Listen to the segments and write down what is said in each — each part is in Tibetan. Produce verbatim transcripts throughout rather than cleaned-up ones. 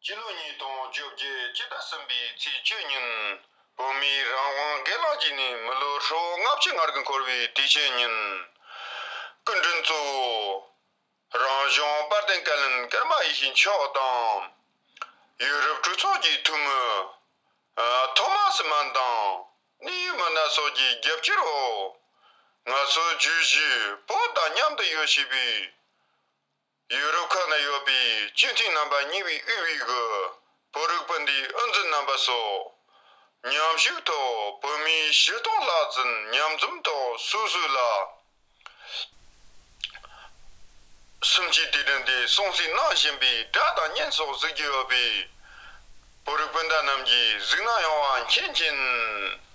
སྤྱི་ལོ་ཉིས་སྟོང་བཅོ་བརྒྱད་སྤྱི་ཟླ་གསུམ་པའི་ཚེས་བཅུ་ཉིན། བོད་མིའི་རང་དབང་སྒེར་ལངས་ཀྱི་ནི་མི་ལོ་ཧྲིལ་བོ་ལྔ་བཅུ་ང་དགུ་འཁོར་བའི་དུས་ཆེན་ཉིན། སྐུ་མགྲོན་གཙོ་བོ། རང་གཞུང་དཔལ་ལྡན་བཀའ་བློན་ཀརྨ་ཡེ་ཤེས་མཆོག་དང་། ཡུ་རོབ་གྲོས་ཚོགས་ཀྱི་འཐུས་མི། ཨ། ཐོ་མ་སི་མན་དང་། གནད་ཡོད་མི་སྣ་སོགས་ཀྱི་རྒྱབ་སྐྱོར་འོག་ང་ཚོ་བརྗོད་གཞི་བོད་དང་མཉམ་དུ་ཡོད་ཞེས་པའི། ཡུ་རོབ་ཁག་ན་ཡོད་པའི་སྤྱི་འཐུས་རྣམ་པ་གཉིས་པའི་དབུས་པའི་གི་བོད་རིགས་སྤུན་ཟླའི་དབུ་འཛིན་རྣམ་པ་སོགས། མཉམ་ཞུགས་ཐོག་བོད་མིའི་ཞི་མཐོང་ལག་འཛིན་མཉམ་འཛོམས་ཐོག་སོ་སོ་ལ། གསུམ་བཅུའི་དུས་དྲན་དེ་སྲུང་བརྩི་གནང་བཞིན་པའི་སྒྲ་དང་བརྙན་སོགས་གཟིགས་རྒྱུ་ཡོད་པས། བོད་རིགས་སྤུན་ཟླ་རྣམས་ཀྱིས་གཟིགས་གནང་ཡོང་བ་མཁྱེན་ཅིང་།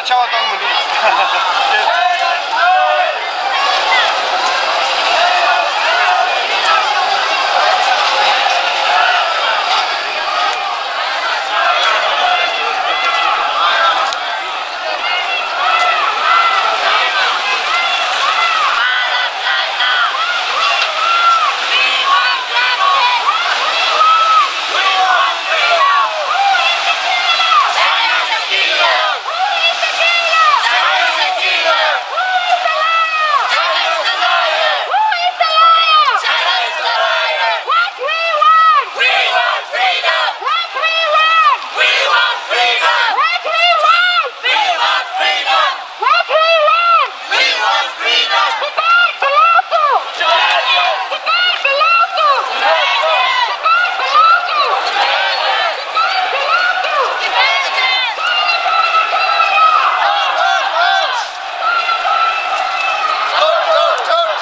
ཆར་པ་བཏང་མི་འདུག What we want! We want freedom! What we want! We want freedom! What we want! We want freedom! What we want! We want freedom! Tibet belong to! Tibet belong to! Tibet belong to! Tibet belong to! Tibet belong to! Out, out, out! Out, out, out!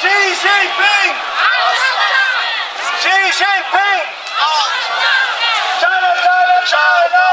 Xi Jinping! Xi Jinping! China, China, China!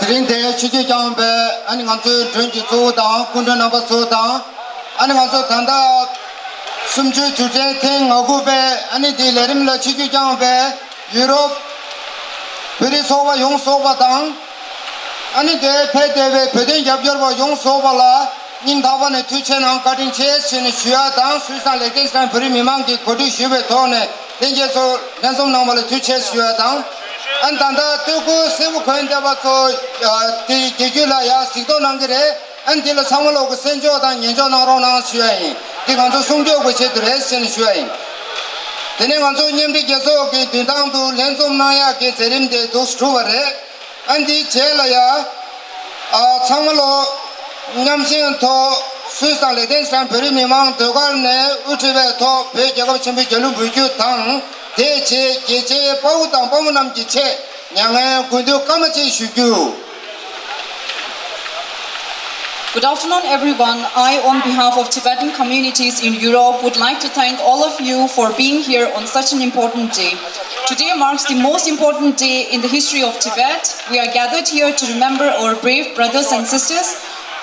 རིང་དེ་ཆིབས་བསྒྱུར་བསྐྱངས་པའི་ཨ་ནི་ང་ཚོའི་མགྲོན་གྱི་གཙོ་བོ་དང་སྐུ་མགྲོན་རྣམ་པ་ཚོ་དང་། ཨ་ནི་ང་ཚོ་ད་ལྟ་གསུམ་བཅུའི་དུས་དྲན་ཐེངས་ང་དགུ་པའི་ཨ་ནི་འདིའི་ལས་རིམ་ལ་ཆིབས་བསྒྱུར་བསྐྱངས་པའི་ཡུ་རོབ་བོད་རིགས་ཚོགས་པ་ཡོངས་རྫོགས་པ་དང་། ཨ་ནི་དེར་ཕེབས་བསྡད་པའི་བོད་དོན་རྒྱབ་སྐྱོར་བ་ཡོངས་རྫོགས་པ་ལ་སྙིང་ཐག་པ་ནས་ཐུགས་རྗེ་གནང་བཀའ་དྲིན་ཆེ་ཞེས་ནས་ཞུ་ཡ་དང་། སུད་སི་དང་ལིག་ཏེན་སི་ཊེན་བོད་རིགས་མི་མང་གིས་གོ་སྒྲིག་ཞུས་པའི་ཐོག་ནས་ལྷན་རྒྱས་ཚོ་ལྷན་འཛོམས་གནང་བ་ལ་ཐུགས་རྗེ་ཆེ་ཞུ་ཡ་དང་། ཨ་ནི་ད་ལྟ་སྟོད་ཁུལ་སེ་བུ་དགོན་བསྡད་པ་ཚོ་དེ་རྒྱལ་རྒྱུད་ལ་ཡ་གཟིགས་རྟོག་གནང་གི་རེད། ཨ་ནི་འདི་ལ་ཚང་མ་ལོག་གི་གསན་འཇོག་དང་ཉན་འཇོག་གནང་རོགས་གནང་ཞུ་ཡ་ཡིན། འདི་ང་ཚོ་སྲུང་སྐྱོབ་ཀྱི་ཆེད་དུ་རེད་ཟེར་ནས་ཞུ་ཡ་ཡིན། དེ་ནས་ང་ཚོ་མཉམ་འབྲེལ་རྒྱལ་ཚོགས་ཀྱི་མདུན་ཐང་དུ་ལྷན་འཛོམས་གནང་ཡག་གི་མཛད་རིམ་དེ་འདུག་སེ་གྲུབ་པ་རེད། ཨ་ནི་འདིའི་རྗེས་ལ་ཡ། ཨ་ཚང་མ་ལོག་མཉམ་ཞུགས་ཐོག་སུད་སི་དང་ལིག་ཏེན་སི་ཊེན་བོད་རིགས་མི་མང་ཟློས་གར་ནས་དབུ་ཁྲིད་པའི་ཐོག་བོད་རྒྱལ་ཁབ་ཆེན་པོའི་རྒྱལ་གླུ་འབུལ་རྒྱུ་དང་། དེའི་རྗེས་རྒྱལ་གཅེས་དཔའ་བོ་དང་དཔའ་མོ་རྣམས་ཀྱི་ཆེད། མྱ་ངན་གུས་འདུད་སྐར་མ་གཅིག་ཞུ་རྒྱུ། Good afternoon, everyone. I, on behalf of Tibetan communities in Europe, would like to thank all of you for being here on such an important day. Today marks the most important day in the history of Tibet. We are gathered here to remember our brave brothers and sisters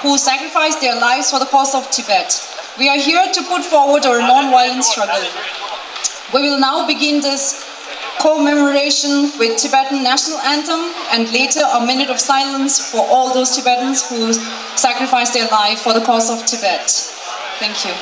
who sacrificed their lives for the cause of Tibet. We are here to put forward our non-violent struggle. We will now begin this commemoration with Tibetan national anthem and later a minute of silence for all those Tibetans who sacrificed their life for the cause of Tibet. Thank you.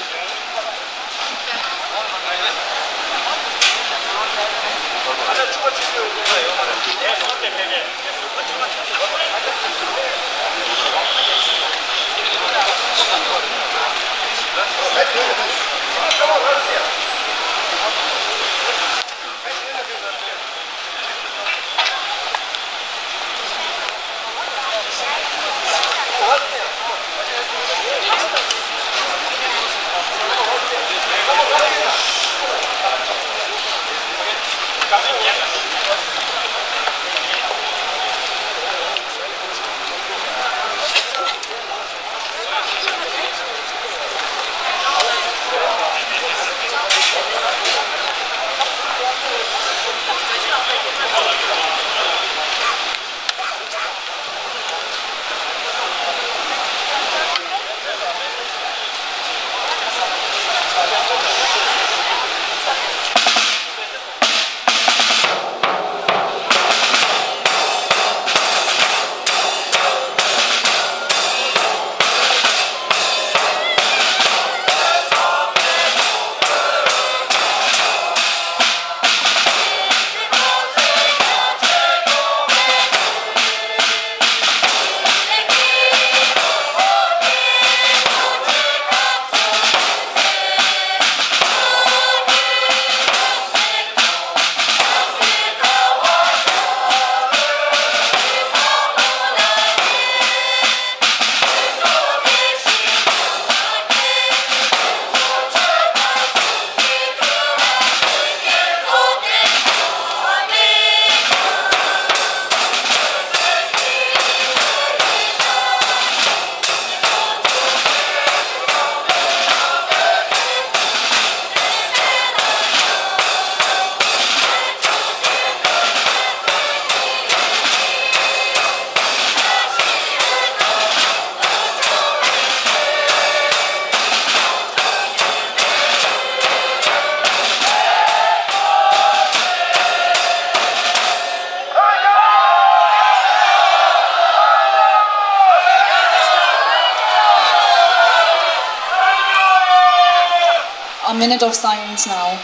A minute of silence now.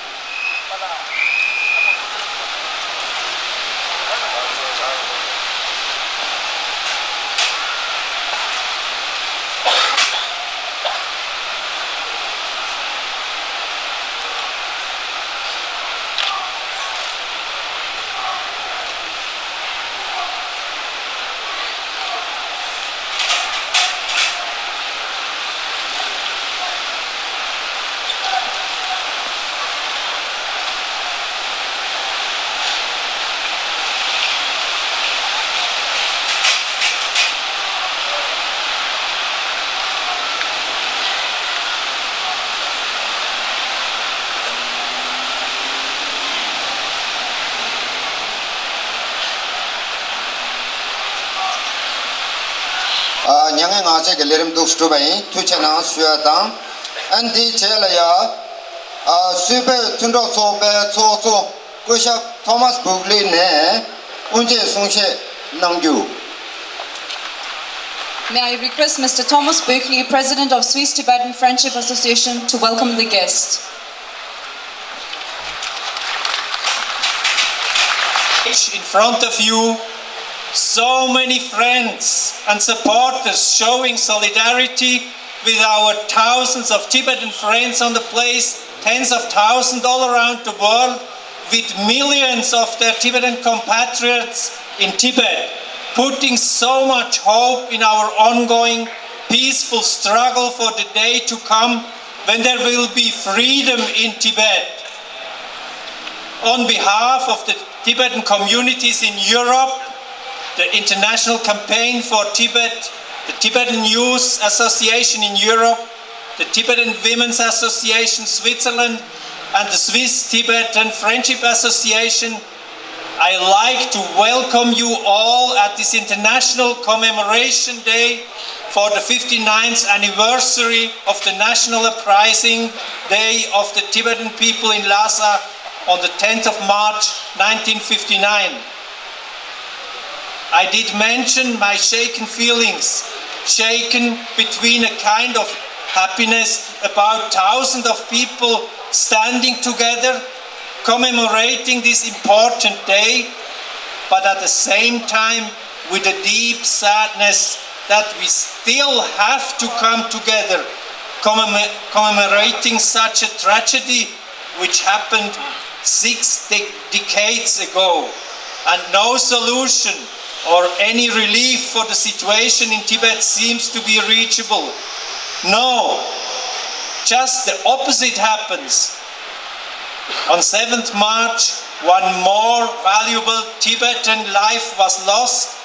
མྱ་ངན་ངག་བཅད་ཀྱི་ལས་རིམ་འདུག་སྒྲུབ་པ་ཡིན། ཐུགས་རྗེ་གནང་ཞུ་ཡ་དང་། ཨ་ནི་དེའི་རྗེས་ལ་ཡ། ཨ། སུད་བོད་མཐུན་གྲོགས་ཚོགས་པའི་ཚོགས་གཙོ་སྐུ་ཞབས་ཐོ་མཱས་བུག་ལི་ནས་དབུ་འབྱེད་གསུང་བཤད་གནང་རྒྱུ། May I request Mister Thomas Böckli, President of Swiss Tibetan Friendship Association, to welcome the guest. In front of you, so many friends and supporters showing solidarity with our thousands of Tibetan friends on the place, tens of thousands all around the world, with millions of their Tibetan compatriots in Tibet, putting so much hope in our ongoing peaceful struggle for the day to come when there will be freedom in Tibet. On behalf of the Tibetan communities in Europe, the International Campaign for Tibet, the Tibetan Youth Association in Europe, the Tibetan Women's Association Switzerland, and the Swiss Tibetan Friendship Association, I like to welcome you all at this International Commemoration Day for the fifty-ninth anniversary of the National Uprising Day of the Tibetan people in Lhasa on the tenth of March nineteen fifty-nine. I did mention my shaken feelings, shaken between a kind of happiness about thousands of people standing together, commemorating this important day, but at the same time with a deep sadness that we still have to come together, commemor-, commemorating such a tragedy which happened six de-, decades ago, and no solution or any relief for the situation in Tibet seems to be reachable. No, just the opposite happens. On seventh March, one more valuable Tibetan life was lost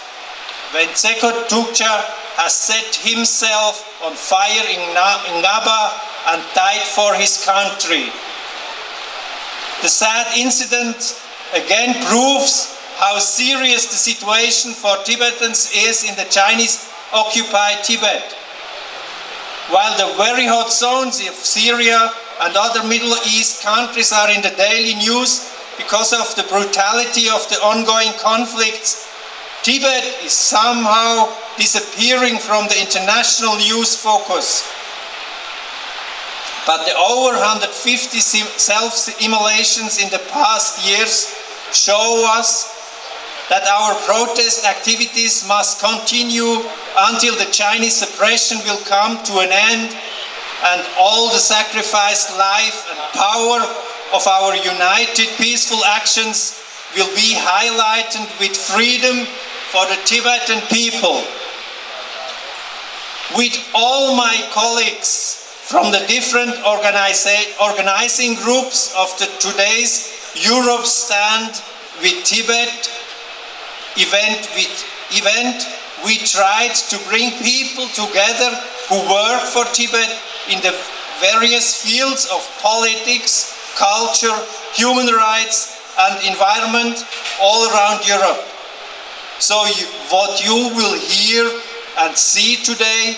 when Tsheko Drukgyal has set himself on fire in Na-, in Ngaba and died for his country. The sad incident again proves how serious the situation for Tibetans is in the Chinese occupied Tibet. While the very hot zones of Syria and other Middle East countries are in the daily news because of the brutality of the ongoing conflicts, Tibet is somehow disappearing from the international news focus. But the over one hundred fifty sim-, self-immolations in the past years show us that our protest activities must continue until the Chinese suppression will come to an end and all the sacrificed life and power of our united peaceful actions will be highlighted with freedom for the Tibetan people. With all my colleagues from the different organisa-, organizing groups of the today's Europe Stand with Tibet event, with event, we tried to bring people together who work for Tibet in the various fields of politics, culture, human rights, and environment all around Europe. So you, what you will hear and see today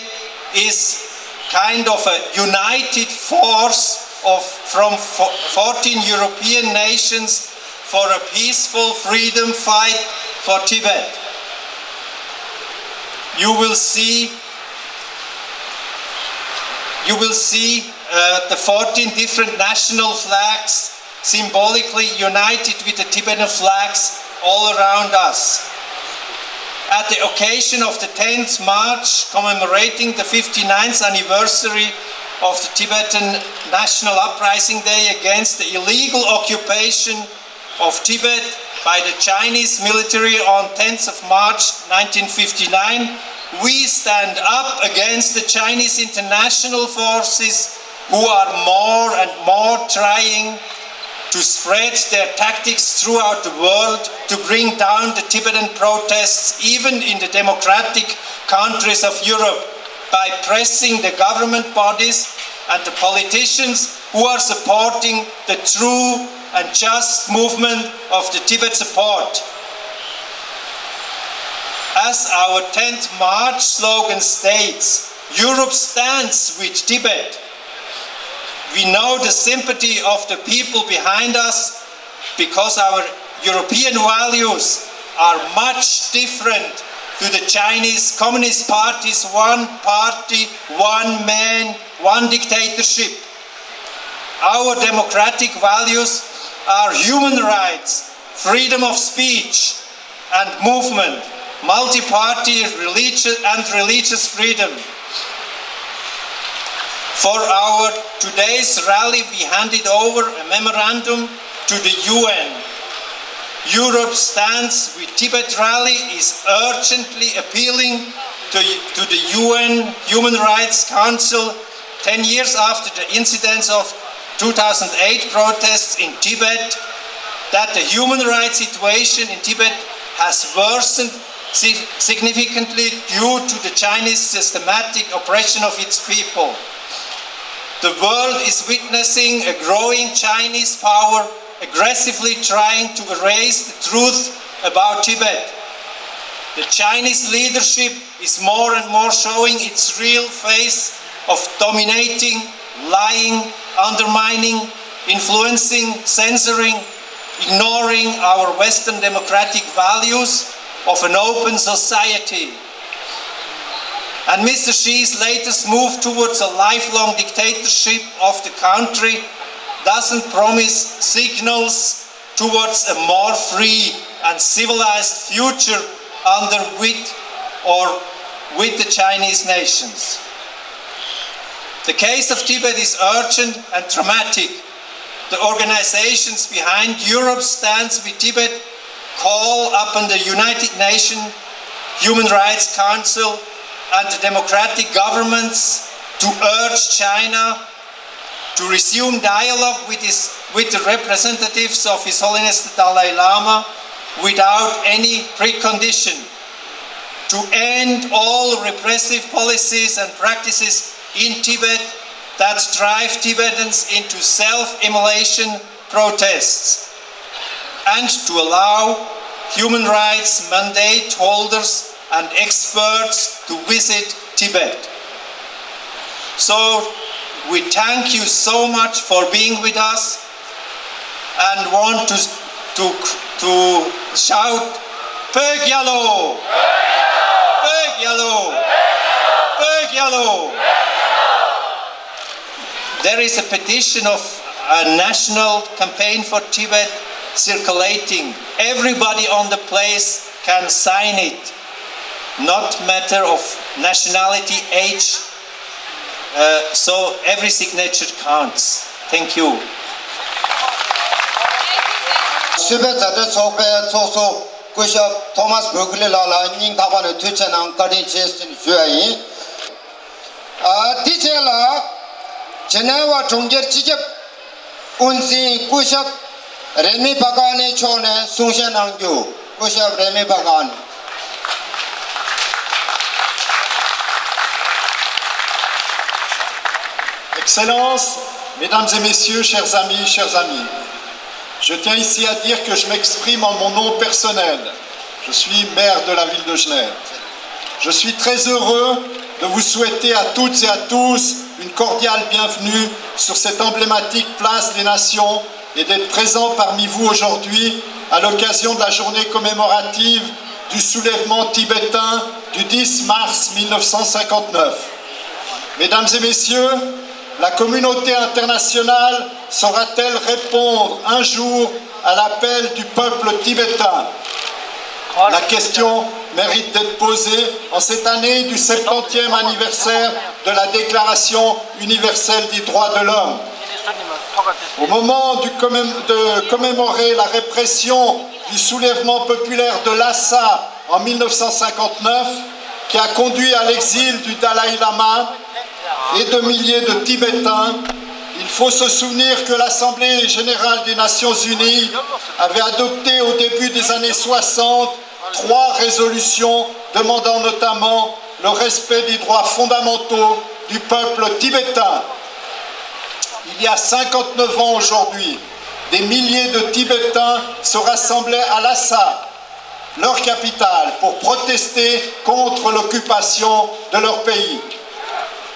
is kind of a united force of, from fo-, fourteen European nations for a peaceful freedom fight for Tibet. You will see, you will see, uh, the fourteen different national flags symbolically united with the Tibetan flags all around us. At the occasion of the tenth March, commemorating the fifty-ninth anniversary of the Tibetan National Uprising Day against the illegal occupation of Tibet by the Chinese military on tenth of March nineteen fifty-nine, we stand up against the Chinese international forces who are more and more trying to spread their tactics throughout the world to bring down the Tibetan protests, even in the democratic countries of Europe, by pressing the government bodies and the politicians who are supporting the true and just movement of the Tibet support. As our tenth March slogan states, "Europe stands with Tibet." We know the sympathy of the people behind us because our European values are much different to the Chinese Communist Party's one party, one man, one dictatorship. Our democratic values are human rights, freedom of speech and movement, multi-party religious and religious freedom. For our today's rally, we handed over a memorandum to the U N. Europe Stands with Tibet rally is urgently appealing to, to the U N Human Rights Council, ten years after the incidents of two thousand eight protests in Tibet, that the human rights situation in Tibet has worsened si-, significantly due to the Chinese systematic oppression of its people. The world is witnessing a growing Chinese power aggressively trying to erase the truth about Tibet. The Chinese leadership is more and more showing its real face of dominating, lying, undermining, influencing, censoring, ignoring our Western democratic values of an open society. And Mister Xi's latest move towards a lifelong dictatorship of the country doesn't promise signals towards a more free and civilized future under, with, or with the Chinese nations. The case of Tibet is urgent and dramatic. The organizations behind Europe Stands with Tibet call upon the United Nations Human Rights Council and the democratic governments to urge China to resume dialogue with, his, with the representatives of His Holiness the Dalai Lama without any precondition, to end all repressive policies and practices in Tibet that drive Tibetans into self-immolation protests, and to allow human rights mandate holders and experts to visit Tibet. So, we thank you so much for being with us and want to, to, to shout, "Pek Yalo! Pek Yalo! Pek Yalo!" There is a petition of a national campaign for Tibet circulating. Everybody on the place can sign it, not matter of nationality, age, uh, so every signature counts. Thank you. སུད་པའི་མཛའ་འབྲེལ་ཚོགས་པའི་ཚོགས་གཙོ་སྐུ་ཞབས་ཐོ་མཱས་བྷུ་ཀི་ལི་ལགས་ལ་སྙིང་ཐག་པ་ནས་ཐུགས་རྗེ་གནང་བཀའ་དྲིན་ཆེ་ཞེས་ཞུ་ཡ་ཡིན། ཨ། དེ་རྗེས་ལ་ཇི་ནེ་ཝ་གྲོང་ཁྱེར་སྤྱི་ཁྱབ་དབུ་འཛིན་སྐུ་ཞབས་རེ་མི་བྷ་ག་ནི་མཆོག་ནས་གསུང་བཤད་གནང་རྒྱུ། སྐུ་ཞབས་རེ་མི་བྷ་ག་ནི། Excellences, Mesdames et Messieurs, chers amis, chères amies, je tiens ici à dire que je m'exprime en mon nom personnel. Je suis maire de la ville de Genève. Je suis très heureux de vous souhaiter à toutes et à tous une cordiale bienvenue sur cette emblématique place des nations et d'être présent parmi vous aujourd'hui à l'occasion de la journée commémorative du soulèvement tibétain du dix mars mille neuf cent cinquante-neuf. Mesdames et messieurs, la communauté internationale saura-t-elle répondre un jour à l'appel du peuple tibétain ? La question mérite d'être posée en cette année du septantième anniversaire de la Déclaration universelle des droits de l'homme. Au moment du commém-, de commémorer la répression du soulèvement populaire de Lhasa en mille neuf cent cinquante-neuf, qui a conduit à l'exil du Dalai Lama et de milliers de Tibétains, il faut se souvenir que l'Assemblée générale des Nations unies avait adopté au début des années soixante trois résolutions demandant notamment le respect des droits fondamentaux du peuple tibétain. Il y a cinquante-neuf ans aujourd'hui, des milliers de Tibétains se rassemblaient à Lhasa leur capitale pour protester contre l'occupation de leur pays.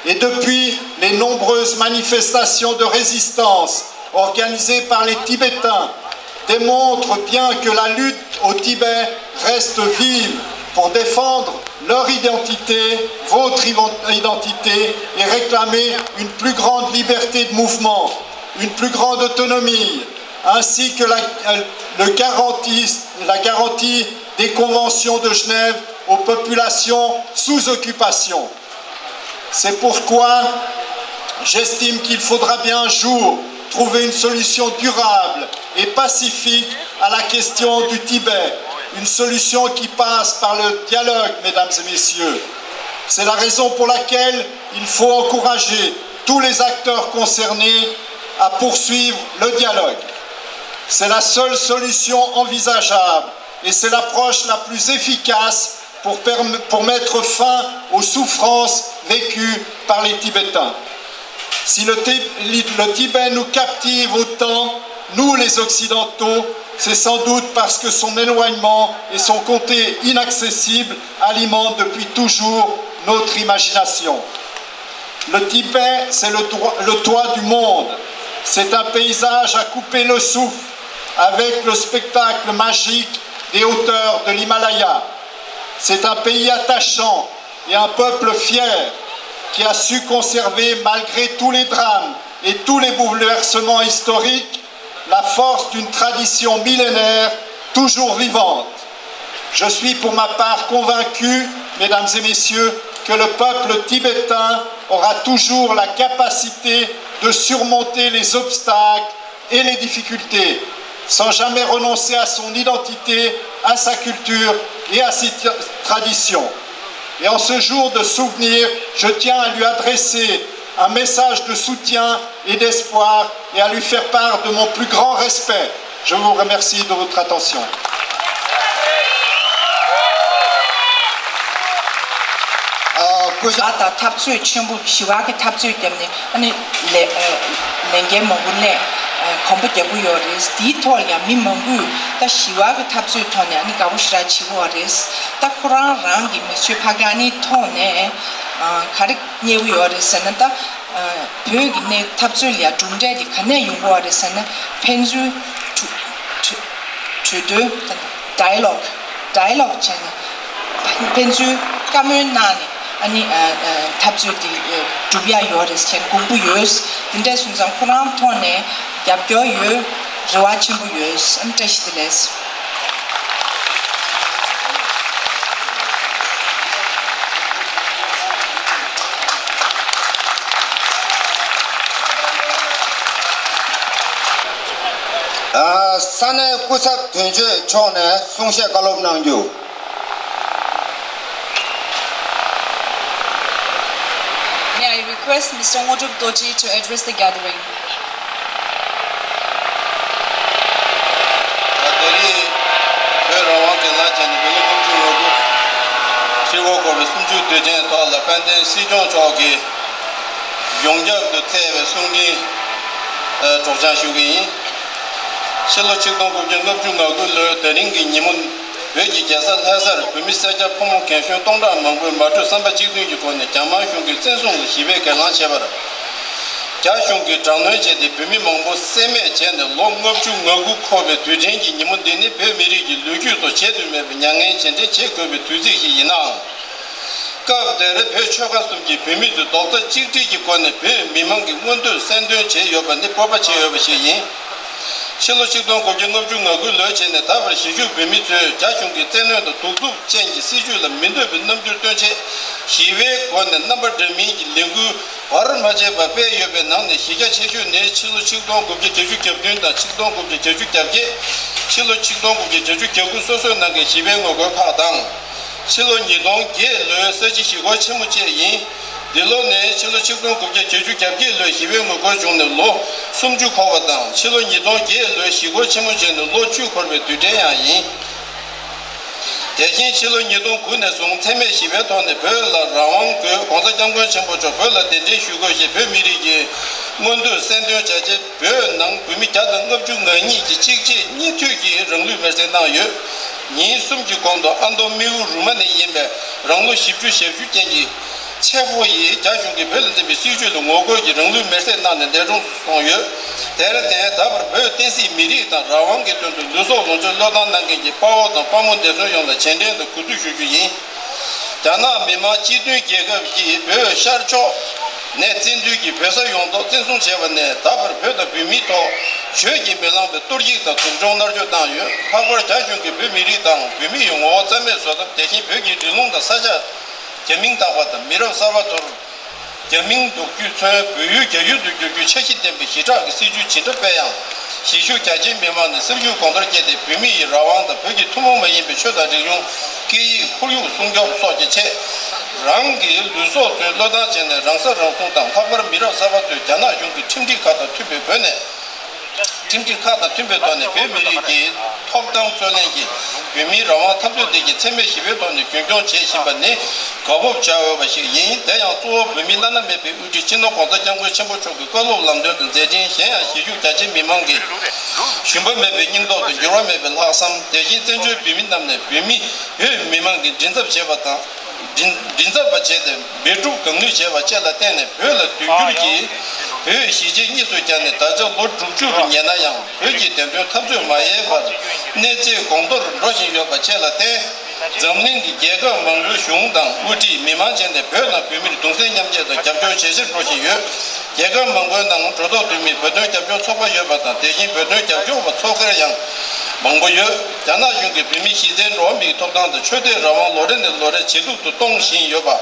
Et depuis, les nombreuses manifestations de résistance organisées par les Tibétains démontrent bien que la lutte au Tibet reste vive pour défendre leur identité, votre identité, et réclamer une plus grande liberté de mouvement, une plus grande autonomie, ainsi que la, le garantie, la garantie des conventions de Genève aux populations sous occupation. C'est pourquoi j'estime qu'il faudra bien un jour trouver une solution durable et pacifique à la question du Tibet, une solution qui passe par le dialogue, mesdames et messieurs. C'est la raison pour laquelle il faut encourager tous les acteurs concernés à poursuivre le dialogue. C'est la seule solution envisageable et c'est l'approche la plus efficace pour, pour mettre fin aux souffrances vécues par les Tibétains. Si le, le Tibet nous captive autant, nous les Occidentaux, c'est sans doute parce que son éloignement et son côté inaccessible alimentent depuis toujours notre imagination. Le Tibet, c'est le, le toit du monde. C'est un paysage à couper le souffle avec le spectacle magique des hauteurs de l'Himalaya. C'est un pays attachant et un peuple fier qui a su conserver, malgré tous les drames et tous les bouleversements historiques, la force d'une tradition millénaire toujours vivante. Je suis pour ma part convaincu, mesdames et messieurs, que le peuple tibétain aura toujours la capacité de surmonter les obstacles et les difficultés, sans jamais renoncer à son identité, à sa culture et à ses traditions. Et en ce jour de souvenir, je tiens à lui adresser un message de soutien et d'espoir et à lui faire part de mon plus grand respect. Je vous remercie de votre attention. ཨ་དང་འཐབ་རྩོད་ཆེན་པོ་ཞི་བ་གི་འཐབ་རྩོད་བརྒྱབ་ནས་ཨ་ནི་ལས་ལས་འགན་མང་པོ་ལས་གོམ་པ་རྒྱག་གི་ཡོད་རེད། དེའི་ཐོག་ལ་ཡང་མི་མང་པོས་ད་ཞི་བ་གི་འཐབ་རྩོད་ཐོག་ནས་ཨ་ནི་དགའ་པོ་ཞེ་དྲག་བྱེད་ཀྱི་ཡོད་རེད། ད་ཁོ་རང་རང་གི་མི་ཚེ་ཕ་གི་ཨ་ནི་ཐོག་ནས་ག་རེ་རྙེད་ཀྱི་ཡོད་རེད་ཟེར་ན། ད་བོད་ཀྱི་གནས་འཐབ་རྩོད་ལ་ཡང་གྲུབ་འབྲས་དེ་ག་ནས་ཡོང་གི་ཡོད་རེད་ཟེར་ན། ཕན་ཚུན་གྲོས་གྲོས་གྲོས་བསྡུར་dialogue dialogue བྱས་ནས་ཕན་ཚུན་བཀའ་མོལ་གནང་ནས་ཨ་ནི་འཐབ་རྩོད་དེ་སྒྲུབ་ཡ་ཡོད་རེད་ཟེར་དགོངས་པ་ཡོད། དེ་འདྲ་སོང་ཙང་ཁོ་རང་ཐོག་ནས་རྒྱབ་སྐྱོར་ཡོད། རེ་བ་ཆེན་པོ་ཡོད། ཨ་ནི་བཀྲ་ཤིས་བདེ་ལེགས། ས་གནས་སྐུ་ཚབ་དོན་གཅོད་མཆོག་ནས་གསུང་བཤད་བཀའ་སློབ་གནང་རྒྱུ། May I request Mister Ngotrup Dorji to address the gathering? ད་རེས་བོད་རང་དབང་གི་ལ་བྱས་ནས་མི་ལོ་ལྔ་བཅུ་ང་དགུ་ཧྲིལ་བོ་འཁོར་བའི་གསུམ་བཅུའི་དུས་དྲན་ཐོག་ལ་དཔལ་ལྡན་སྲིད་སྐྱོང་མཆོག་གིས་ཡོངས་ཁྱབ་ཏུ་བསྩལ་བའི་གསུང་འཕྲིན་སྒྲོག་སྦྱང་ཞུ་གི་ཡིན། ཕྱི་ལོ་ཆིག་སྟོང་དགུ་བརྒྱ་ལྔ་བཅུ་ང་དགུ་ལོའི་དེ་རིང་གི་ཉིན་མོ། བོད་ཀྱི་རྒྱལ་ས་ལྷ་སར་བོད་མི་སེར་སྐྱ་ཕོ་མོ་རྒན་གཞོན་སྟོང་ཕྲག་མང་པོས་མ་གྲོས་བསམ་པ་གཅིག་མཐུན་གྱི་སྒོ་ནས་རྒྱ་དམར་གཞུང་གི་བཙན་བཟུང་ལ་ཞི་བའི་གྱེན་ལངས་བྱས་པར། རྒྱ་གཞུང་གིས་དྲག་གནོན་བྱས་ཏེ་བོད་མི་མང་པོ་བསད་རྨས་བྱས་ནས་ལོ་ལྔ་བཅུ་ང་དགུ་འཁོར་བའི་དུས་དྲན་གྱི་ཉིན་མོ་འདི་ནི་བོད་མི་རིགས་ཀྱི་ལོ་རྒྱུས་ཐོག་བརྗེད་དུ་མེད་པའི་མྱ་ངན་གྱེན་ལངས་བྱེད་དགོས་པའི་དུས་ཚིགས་ཤིག་ཡིན་ནའང་། སྐབས་དེར་བོད་ཆོལ་ཁ་གསུམ་གྱི་བོད་མི་ཚོས་རྡོག་རྩ་གཅིག་སྒྲིལ་གྱི་སྒོ་ནས་བོད་མི་མང་གི་མངོན་འདོད་གསལ་སྟོན་བྱས་ཡོད་པ་ནི་སྤོབས་པ་བྱེད་འོས་པ་ཞིག་ཡིན། ཕྱི་ལོ་ཆིག་སྟོང་དགུ་བརྒྱ་ལྔ་བཅུ་ང་དགུ་ལོ་བྱས་ནས་ད་བར་གཞིས་བཞུགས་བོད་མི་ཚོས་རྒྱ་གཞུང་གི་བཙན་གནོན་དང་གདུག་རྩུབ་ཅན་གྱི་སྲིད་བྱུས་ལ་མི་འདོད་པའི་རྣམ་འགྱུར་སྟོན་ཆེད་ཞི་བའི་སྒོ་ནས་རྣམ་པ་འདྲ་མིན་གྱི་ལས་འགུལ་བར་མ་ཆད་པར་སྤེལ་ཡོད་པའི་ནང་ནས་གཞི་རྒྱ་ཆེ་ཤོས་ནི་ཕྱི་ལོ་ཆིག་སྟོང་དགུ་བརྒྱ་བརྒྱད་ཅུ་གྱ་བདུན་དང་ཆིག་སྟོང་དགུ་བརྒྱ་བརྒྱད་ཅུ་གྱ་བརྒྱད། ཕྱི་ལོ་ཆིག་སྟོང་དགུ་བརྒྱ་བརྒྱད་ཅུ་གྱ་དགུ་སོ་སོའི་ནང་གི་ཞི་བའི་ངོ་རྒོལ་ཁག་དང་། ཕྱི་ལོ་ཉིས་སྟོང་བརྒྱད་ལོའི་ས་བྱི་ཞི་རྒོལ་ཆེན་མོ་བཅས་ཡིན། འདི་ལོ་ནི་ཕྱི་ལོ་ཆིག་སྟོང་དགུ་བརྒྱ་བརྒྱད་ཅུ་གྱ་བརྒྱད་ལོའི་ཞི་བའི་ངོ་རྒོལ་བྱུང་ནས་ལོ་སུམ་ཅུ་འཁོར་བ་དང་ཕྱི་ལོ་ཉིས་སྟོང་བརྒྱད་ལོའི་ཞི་རྒོལ་ཆེན་མོ་བྱས་ནས་ལོ་བཅུ་འཁོར་བའི་དུས་དྲན་ཡང་ཡིན། དེ་བཞིན་ཕྱི་ལོ་ཉིས་སྟོང་དགུ་ནས་བཟུང་འཚེ་མེད་ཞི་བའི་ཐོག་ནས་བོད་ལ་རང་དབང་དགོས། ༸གོང་ས་༸སྐྱབས་མགོན་ཆེན་པོ་མཆོག་བོད་ལ་གདན་འདྲེན་ཞུ་དགོས་ཞེས་བོད་མི་རིགས་ཀྱི་མངོན་འདོད་གསལ་སྟོན་བྱ་ཆེད་བོད་ནང་བོད་མི་བརྒྱ་དང་ལྔ་བཅུ་ང་གཉིས་ཀྱིས་གཅིག་རྗེས་གཉིས་མཐུད་ཀྱིས་རང་ལུས་མེར་སྲེག་གནང་ཡོད། ཉིན་གསུམ་གྱི་གོང་དུ་ཨ་མདོ་སྨིའུ་རུ་མ་ནས་ཡིན་པའི་རང་ལོ་བཞི་བཅུ་ཞེ་བཅུ་ཅན་གྱི་ཚེ་ཧོ་ཡིས་རྒྱ་གཞུང་གིས་བོད་ལ་འཛིན་པའི་སྲིད་བྱུས་ལ་ངོ་རྒོལ་གྱིས་རང་ལུས་མེར་སྲེག་གནང་ནས་འདས་གྲོངས་སུ་སོང་ཡོད། དེར་བརྟེན་ད་བར་བོད་བསྟན་སྲིད་མི་རིགས་དང་རང་དབང་གི་དོན་དུ་ལུས་སྲོག་ལོངས་སྤྱོད་བློས་བཏང་གནང་མཁན་གྱི་དཔའ་བོ་དང་དཔའ་མོ་འདས་གསོན་ཡོངས་ལ་རྗེས་དྲན་དང་གུས་འདུད་ཞུ་རྒྱུ་ཡིན། རྒྱ་ནག་མི་དམངས་སྤྱི་མཐུན་རྒྱལ་ཁབ་ཀྱིས་བོད་ཤར་ཕྱོགས་ནས་བཙན་འཛུལ་གྱིས་བོད་ས་ཡོངས་རྫོགས་བཙན་བཟུང་བྱས་པ་ནས་ད་བར་བོད་དང་བོད་མིའི་ཐོག་བརྗོད་ཀྱིས་མི་ལང་བའི་གཏོར་བཤིག་དང་དོམ་སྲུང་མནར་གཅོད་བཏང་ཡོད། ལྷག་པར་རྒྱ་གཞུང་གིས་བོད་མི་རིགས་དང་བོད་མི་ཡི་ངོ་བོ་རྩ་མེད་བཟོ་ཐབས། དེ་བཞིན་བོད་ཀྱི་རི་ལུང་དང་ས་ཆ་རྒྱ་མིང་བཏགས་པ་དང་མི་རབས་གསར་པ་ཚོར་རྒྱ་མིང་འདོགས་རྒྱུས་མཚོན་བོད་ཡུལ་རྒྱ་ཡུལ་དུ་བསྒྱུར་རྒྱུའི་འཆར་གཞི་ལྡན་པའི་ཞི་དྲག་གི་སྲིད་བྱུས་ཇི་འདྲ་སྤེལ་ཡང་། གཞིས་བཞུགས་རྒྱ་ཆེའི་མི་མང་ནས་སེམས་ཤུགས་གོང་མཐོར་བསྐྱེད་དེ་བོད་མི་ཡི་རང་དབང་དང་བོད་ཀྱི་ཐུན་མོང་མ་ཡིན་པའི་ཆོས་དང་རིག་གཞུང་སྐད་ཡིག་ཁོར་ཡུག་སྲུང་སྐྱོབ་སོགས་ཀྱི་ཆེད། རང་གི་ལུས་སྲོག་ཚུར་བློས་བཏང་བྱས་ནས་རང་ས་རང་སྲུང་དང་། ལྷག་པར་མི་རབས་གསར་པ་ཚོས་རྒྱ་ནག་གཞུང་གི་ཁྲིམས་སྒྲིག་ཁག་དང་མཐུན་པའི་བོད་ནས། ཁྲིམས་སྒྲིག་ཁག་དང་མཐུན་པའི་ཐོག་ནས་བོད་མི་རིགས་ཀྱི་ཐོབ་ཐང་རྩོད་ལེན་གྱི་བོད་མིའི་རང་དབང་འཐབ་རྩོད་དེ་གའི་འཚེ་མེད་ཞི་བའི་ཐོག་ནས་རྒྱུན་འཁྱོངས་བྱེད་བཞིན་པ་ནི་དགའ་སྤོབས་བྱ་འོས་པ་ཞིག་ཡིན། དེ་ཡང་གཙོ་བོ་བོད་མིའི་བླ་ན་མེད་པའི་དབུ་ཁྲིད་སྤྱི་ནོར་༸གོང་ས་༸སྐྱབས་མགོན་ཆེན་པོ་མཆོག་གི་བཀའ་སློབ་ལམ་སྟོན་དང་མཛད་འཕྲིན་གཞན་ཡང་གཞིས་བཞུགས་རྒྱ་ཆེའི་མི་མང་གི་ཞུམ་པ་མེད་པའི་སྙིང་སྟོབས་དང་འགྱུར་བ་མེད་པའི་ལྷག་བསམ། དེ་བཞིན་བཙན་བྱོལ་བོད་མི་རྣམས་ནས་བོད་མི་བོད་མི་མང་གི་མགྲིན་ཚབ་བྱེད་པ་དང་། མགྲིན་མགྲིན་ཚབ་པ་བྱས་ཏེ་འབད་སྒྲུབ་གང་ནུས་བྱས་པ་བཅས་ལ་བརྟེན་ནས་བོད་ལ་དུས་འགྱུར་གྱི་བོད་གཞིས་བྱེས་གཉིས་སུ་གྱར་ནས་ད་ཆ་ལོ་དྲུག་ཅུ་རུ་ཉེ་ན་ཡང་བོད་ཀྱི་བདེན་དོན་འཐབ་རྩོད་མ་ཡལ་བར་གནས་ཚད་གོང་མཐོར་འགྲོ་བཞིན་ཡོད་པ་བཅས་ལ་བརྟེན། འཛམ་གླིང་གི་རྒྱལ་ཁབ་མང་པོའི་གཞུང་དང་དབུ་ཁྲིད་མི་མང་བཅས་ནས་བོད་ནང་བོད་མིར་གདུང་སེམས་མཉམ་སྐྱེད་དང་རྒྱབ་སྐྱོར་ཇེ་ཆེར་འགྲོ་བཞིན་ཡོད། རྒྱལ་ཁབ་མང་པོའི་ནང་གྲོས་ཚོགས་འཐུས་མིས་བོད་དོན་རྒྱབ་སྐྱོར་ཚོགས་པ་ཡོད་པ་དང་། དེ་བཞིན་བོད་དོན་རྒྱབ་སྐྱོར་བ་ཚོགས་སྒེར་ཡང་མང་པོ་ཡོད། རྒྱ་ནག་གཞུང་གིས་བོད་མིའི་གཞི་རྩའི་འགྲོ་བ་མིའི་ཐོབ་ཐང་དང་ཆོས་དད་རང་དབང་ལོ་རེ་ནས་ལོ་རེར་ཇེ་སྡུག་ཏུ་གཏོང་བཞིན་ཡོད་པ།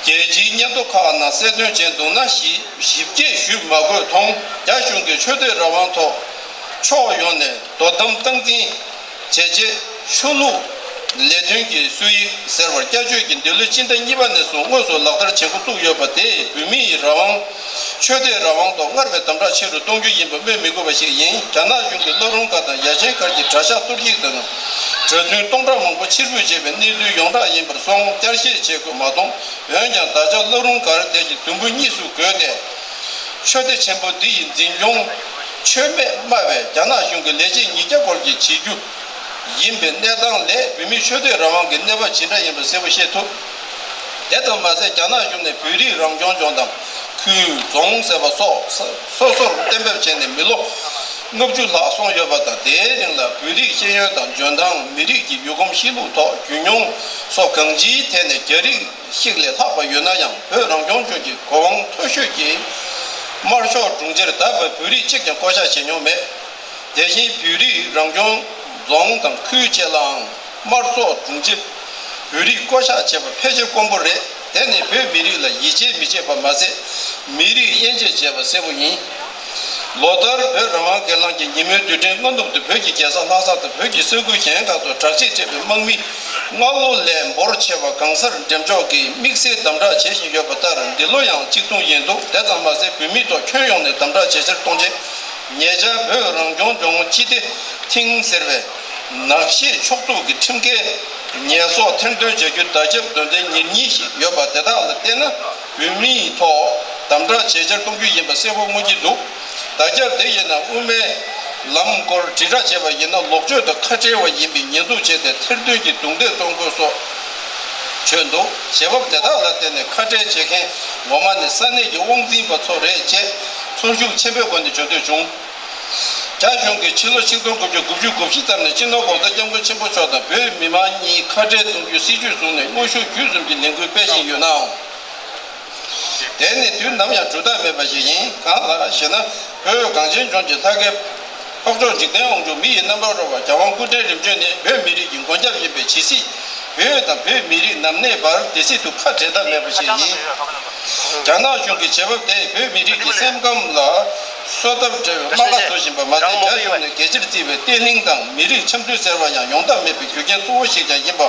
རྒྱལ་སྤྱིའི་སྙན་ཐོ་ཁག་ནང་གསལ་སྟོན་བྱས་འདུག་ན། ཞིབ་ཞིབ་དཔྱད་ཞུས་མ་དགོས་མཐོང་། རྒྱ་གཞུང་གིས་ཆོས་དད་རང་དབང་ཐོག་ཕྱོགས་ཡོངས་ནས་དོ་དམ་སྟངས་འཛིན་བྱས་རྗེས་ཆོས་ལུགས་ལས་དོན་གྱི་སྲོལ་ཡིག་ཟེར་བར་བསྐྱར་བཅོས་ཀྱིས་འདི་ལོའི་སྤྱི་ཟླ་གཉིས་པ་ནས་བཟུང་དངོས་སུ་ལག་བསྟར་བྱེད་འགོ་བཙུགས་ཡོད་པ་དེས་བོད་མི་ཡི་རང་དབང་། ཆོས་དད་རང་དབང་ཐོག་སྔར་བས་དམ་དྲག་ཆེ་རུ་གཏོང་རྒྱུ་ཡིན་པ་སྨོས་མི་དགོས་པ་ཞིག་ཡིན། རྒྱ་ནག་གཞུང་གིས་བླ་རུང་སྒར་དང་ཡ་ཆེན་སྒར་གྱི་གྲྭ་ཤག་གཏོར་བཤིག་དང་གྲྭ་བཙུན་སྟོང་ཕྲག་མང་པོ་ཕྱིར་འབུད་བྱས་པའི་གནས་ཚུལ་ཡོངས་གྲགས་ཡིན་པར་སོང་། བསྐྱར་བཤད་བྱེད་དགོས་མ་མཐོང་། འོན་ཀྱང་ད་ཆ་བླ་རུང་སྒར་དེ་བཞིན་དུམ་བུ་གཉིས་སུ་བགོས་ཏེ། ཆོས་སྡེ་ཆེན་པོ་འདི་ཡི་འཛིན་སྐྱོང་ཆོས་མེད་སྨྲ་བའི་རྒྱ་ནག་གཞུང་གི་ལས་བྱེད་ཉིས་བརྒྱ་སྐོར་གྱིས་བྱེད་རྒྱུ་ཡིན་པའི་གནས་སྟངས་ལས་བོད་མིའི་ཆོས་དད་རང་དབང་གི་གནས་བབ་ཇི་འདྲ་ཡིན་པ་གསལ་པོ་ཤེས་ཐུབ། དེ་ཙམ་མ་ཟད་རྒྱ་ནག་གཞུང་ནས་བོད་རིགས་རང་སྐྱོང་ལྗོངས་དང་ཁུལ་རྫོང་ཟེར་བ་སོགས་སོ་སོར་གཏན་འབེབས་བྱས་ནས་མི་ལོ་ལྔ་བཅུ་ལྷག་སོང་ཡོད་པ་དང་། དེའི་རིང་ལ་བོད་རིགས་ཤེས་ཡོན་དང་འཇོན་ཐང་། མི་རིགས་ཀྱི་ཡུལ་གོམས་གཤིས་ལུགས་ཐོག་རྒྱུས་མྱོང་སོགས་གང་ཅིའི་ཐད་ནས་རྒྱ་རིགས་ཤིག་ལས་ལྷག་པ་ཡོད་ན་ཡང་། བོད་རང་སྐྱོང་ལྗོངས་ཀྱི་གོ་དབང་མཐོ་ཤོས་ཀྱི་དམར་ཤོག་དྲུང་ཆེར་ད་བར་བོད་རིགས་གཅིག་ཀྱང་བསྐོ་གཞག་བྱེད་མྱོང་མེད། དེ་བཞིན་བོད་རིགས་རང་སྐྱོང་རྫོང་དང་ཁུལ་བཅས་ལའང་དམར་ཚོགས་དྲུང་ཆེར་བོད་རིགས་བསྐོ་གཞག་བྱས་པ་ཕལ་ཆེར་དཀོན་པོ་རེད། དེ་ནི་བོད་མི་རིགས་ལ་ཡིད་ཆེས་མི་བྱེད་པ་མ་ཟད། མི་རིགས་དབྱེ་འབྱེད་བྱས་པ་གསལ་པོ་ཡིན། ལོ་ལྟར་བོད་རང་དབང་སྒེར་ལངས་ཀྱི་ཉིན་མོའི་དུས་དྲན་སྔ་ནུབ་ཏུ་བོད་ཀྱི་རྒྱལ་ས་ལྷ་ས་དང་བོད་ཀྱི་ས་ཁུལ་གཞན་ཁག་ཏུ་དྲག་ཆས་སྤྲས་པའི་དམག་མི་སྔ་ལོ་ལས་འབོར་ཆེ་བ་གང་སར་འགྲེམས་འཇོག་གིས་དམིགས་བསལ་དམ་དྲག་བྱེད་བཞིན་ཡོད་པ་ལྟར། འདི་ལོ་ཡང་གཅིག་མཚུངས་ཡིན་འདུག་དེ་ཙམ་མ་ཟད་བོད་མིའི་ཐོག་ཁྱོན་ཡོངས་ནས་དམ་དྲག་ཇེ་ཆེར་གཏོང་ཆེད། ཉེ་ཆར་བོད་རང་སྐྱོང་ལྗོངས་སྤྱི་བདེ་ཐིང་ཟེར་བས་ནག་གཞས་ཕྱོགས་གཏུག་གི་ཁྲིམས་འགལ་ཉེས་གསོག་ཐེར་འདོན་བྱ་རྒྱུ་བརྡ་ཁྱབ་དོན་ཚན་ཉེར་གཉིས་ཤིག་ཡོད་པ་དེ་དག་ལ་བལྟས་ན། བོད་མིའི་ཐོག་དམ་དྲག་ཇེ་ཆེར་གཏོང་རྒྱུ་ཡིན་པ་གསལ་པོ་མངོན་གྱི་འདུག་བརྡ་ཁྱབ་དེ་ཡིན་ན་དབུ་མའི་ལམ་སྐོར་དྲིལ་བསྒྲགས་བྱས་པ་ཡིན་ན་ལོག་སྤྱོད་དང་ཁ་བྲལ་བ་ཡིན་པའི་ཉེས་འཛུགས་བྱས་ཏེ་ཐེར་འདོན་གྱི་རྡུང་རྡེག་གཏོང་དགོས་སོགས་བརྗོད་འདུག་བྱེད་བབ་དེ་དག་ལ་བརྟེན་ནས་ཁ་བྲལ་བྱེད་མཁན་ངོ་མ་ནི་ས་གནས་ཀྱི་དབང་འཛིན་པ་ཚོ་རེད་ཅེས་ཚོར་ཤུགས་ཆེན་པོའི་སྒོ་ནས་བརྗོད་འདོད་བྱུང་། རྒྱ་གཞུང་གིས་ཕྱི་ལོ་ཆིག་སྟོང་དགུ་བརྒྱ་དགུ་བཅུ་གོ་བཞི་ཙམ་ནས་སྤྱི་ནོར་༸གོང་ས་༸སྐྱབས་མགོན་ཆེན་པོ་མཆོག་དང་བོད་མི་མང་གཉིས་ཁ་བྲལ་གཏོང་རྒྱུའི་སྲིད་བྱུས་བཟུང་ནས་དངོས་ཤུགས་བརྒྱུད་གསུམ་གྱི་ལས་འགུལ་སྤེལ་བཞིན་ཡོད་ནའང་། དེ་ནི་དུས་ནམ་ཡང་གྲུབ་རྟགས་མེད་པ་ཞིག་ཡིན། གང་ལགས་ཞེ་ན། བོད་གངས་ཅན་ལྗོངས་ཀྱི་ལྷ་སྐལ་འཕགས་མཆོག་འཇིག་རྟེན་དབང་ཕྱུག་མི་ཡི་རྣམ་པར་རོལ་པ་རྒྱལ་དབང་སྐུ་ཕྲེང་རིམ་བྱོན་ནི་བོད་མི་རིགས་ཀྱི་མགོན་སྐྱབས་ཡིན་པས། ཇི་སྲིད་བོད་དང་བོད་མི་རིགས་ནམ་གནས་བར་དེ་སྲིད་དུ་ཁ་བྲལ་ཐབས་མེད་པ་ཞིག་ཡིན། རྒྱ་ནག་གཞུང་གི་བྱེད་བབ་དེས་བོད་མི་རིགས་ཀྱི་སེམས་ཁམས་ལ་གསོད་ཐབས་བྲལ་བའི་རྨ་ཁ་བཟོ་བཞིན་པ་མ་ཟད། རྒྱ་གཞུང་ནས་རྒྱལ་སྤྱིར་བརྩི་བའི་བརྟན་ལྷིང་དང་མི་རིགས་འཆམ་མཐུན་ཟེར་བ་ཡང་ཡོང་ཐབས་མེད་པའི་རྒྱུ་རྐྱེན་གཙོ་བོ་ཞིག་ཀྱང་ཡིན་པ་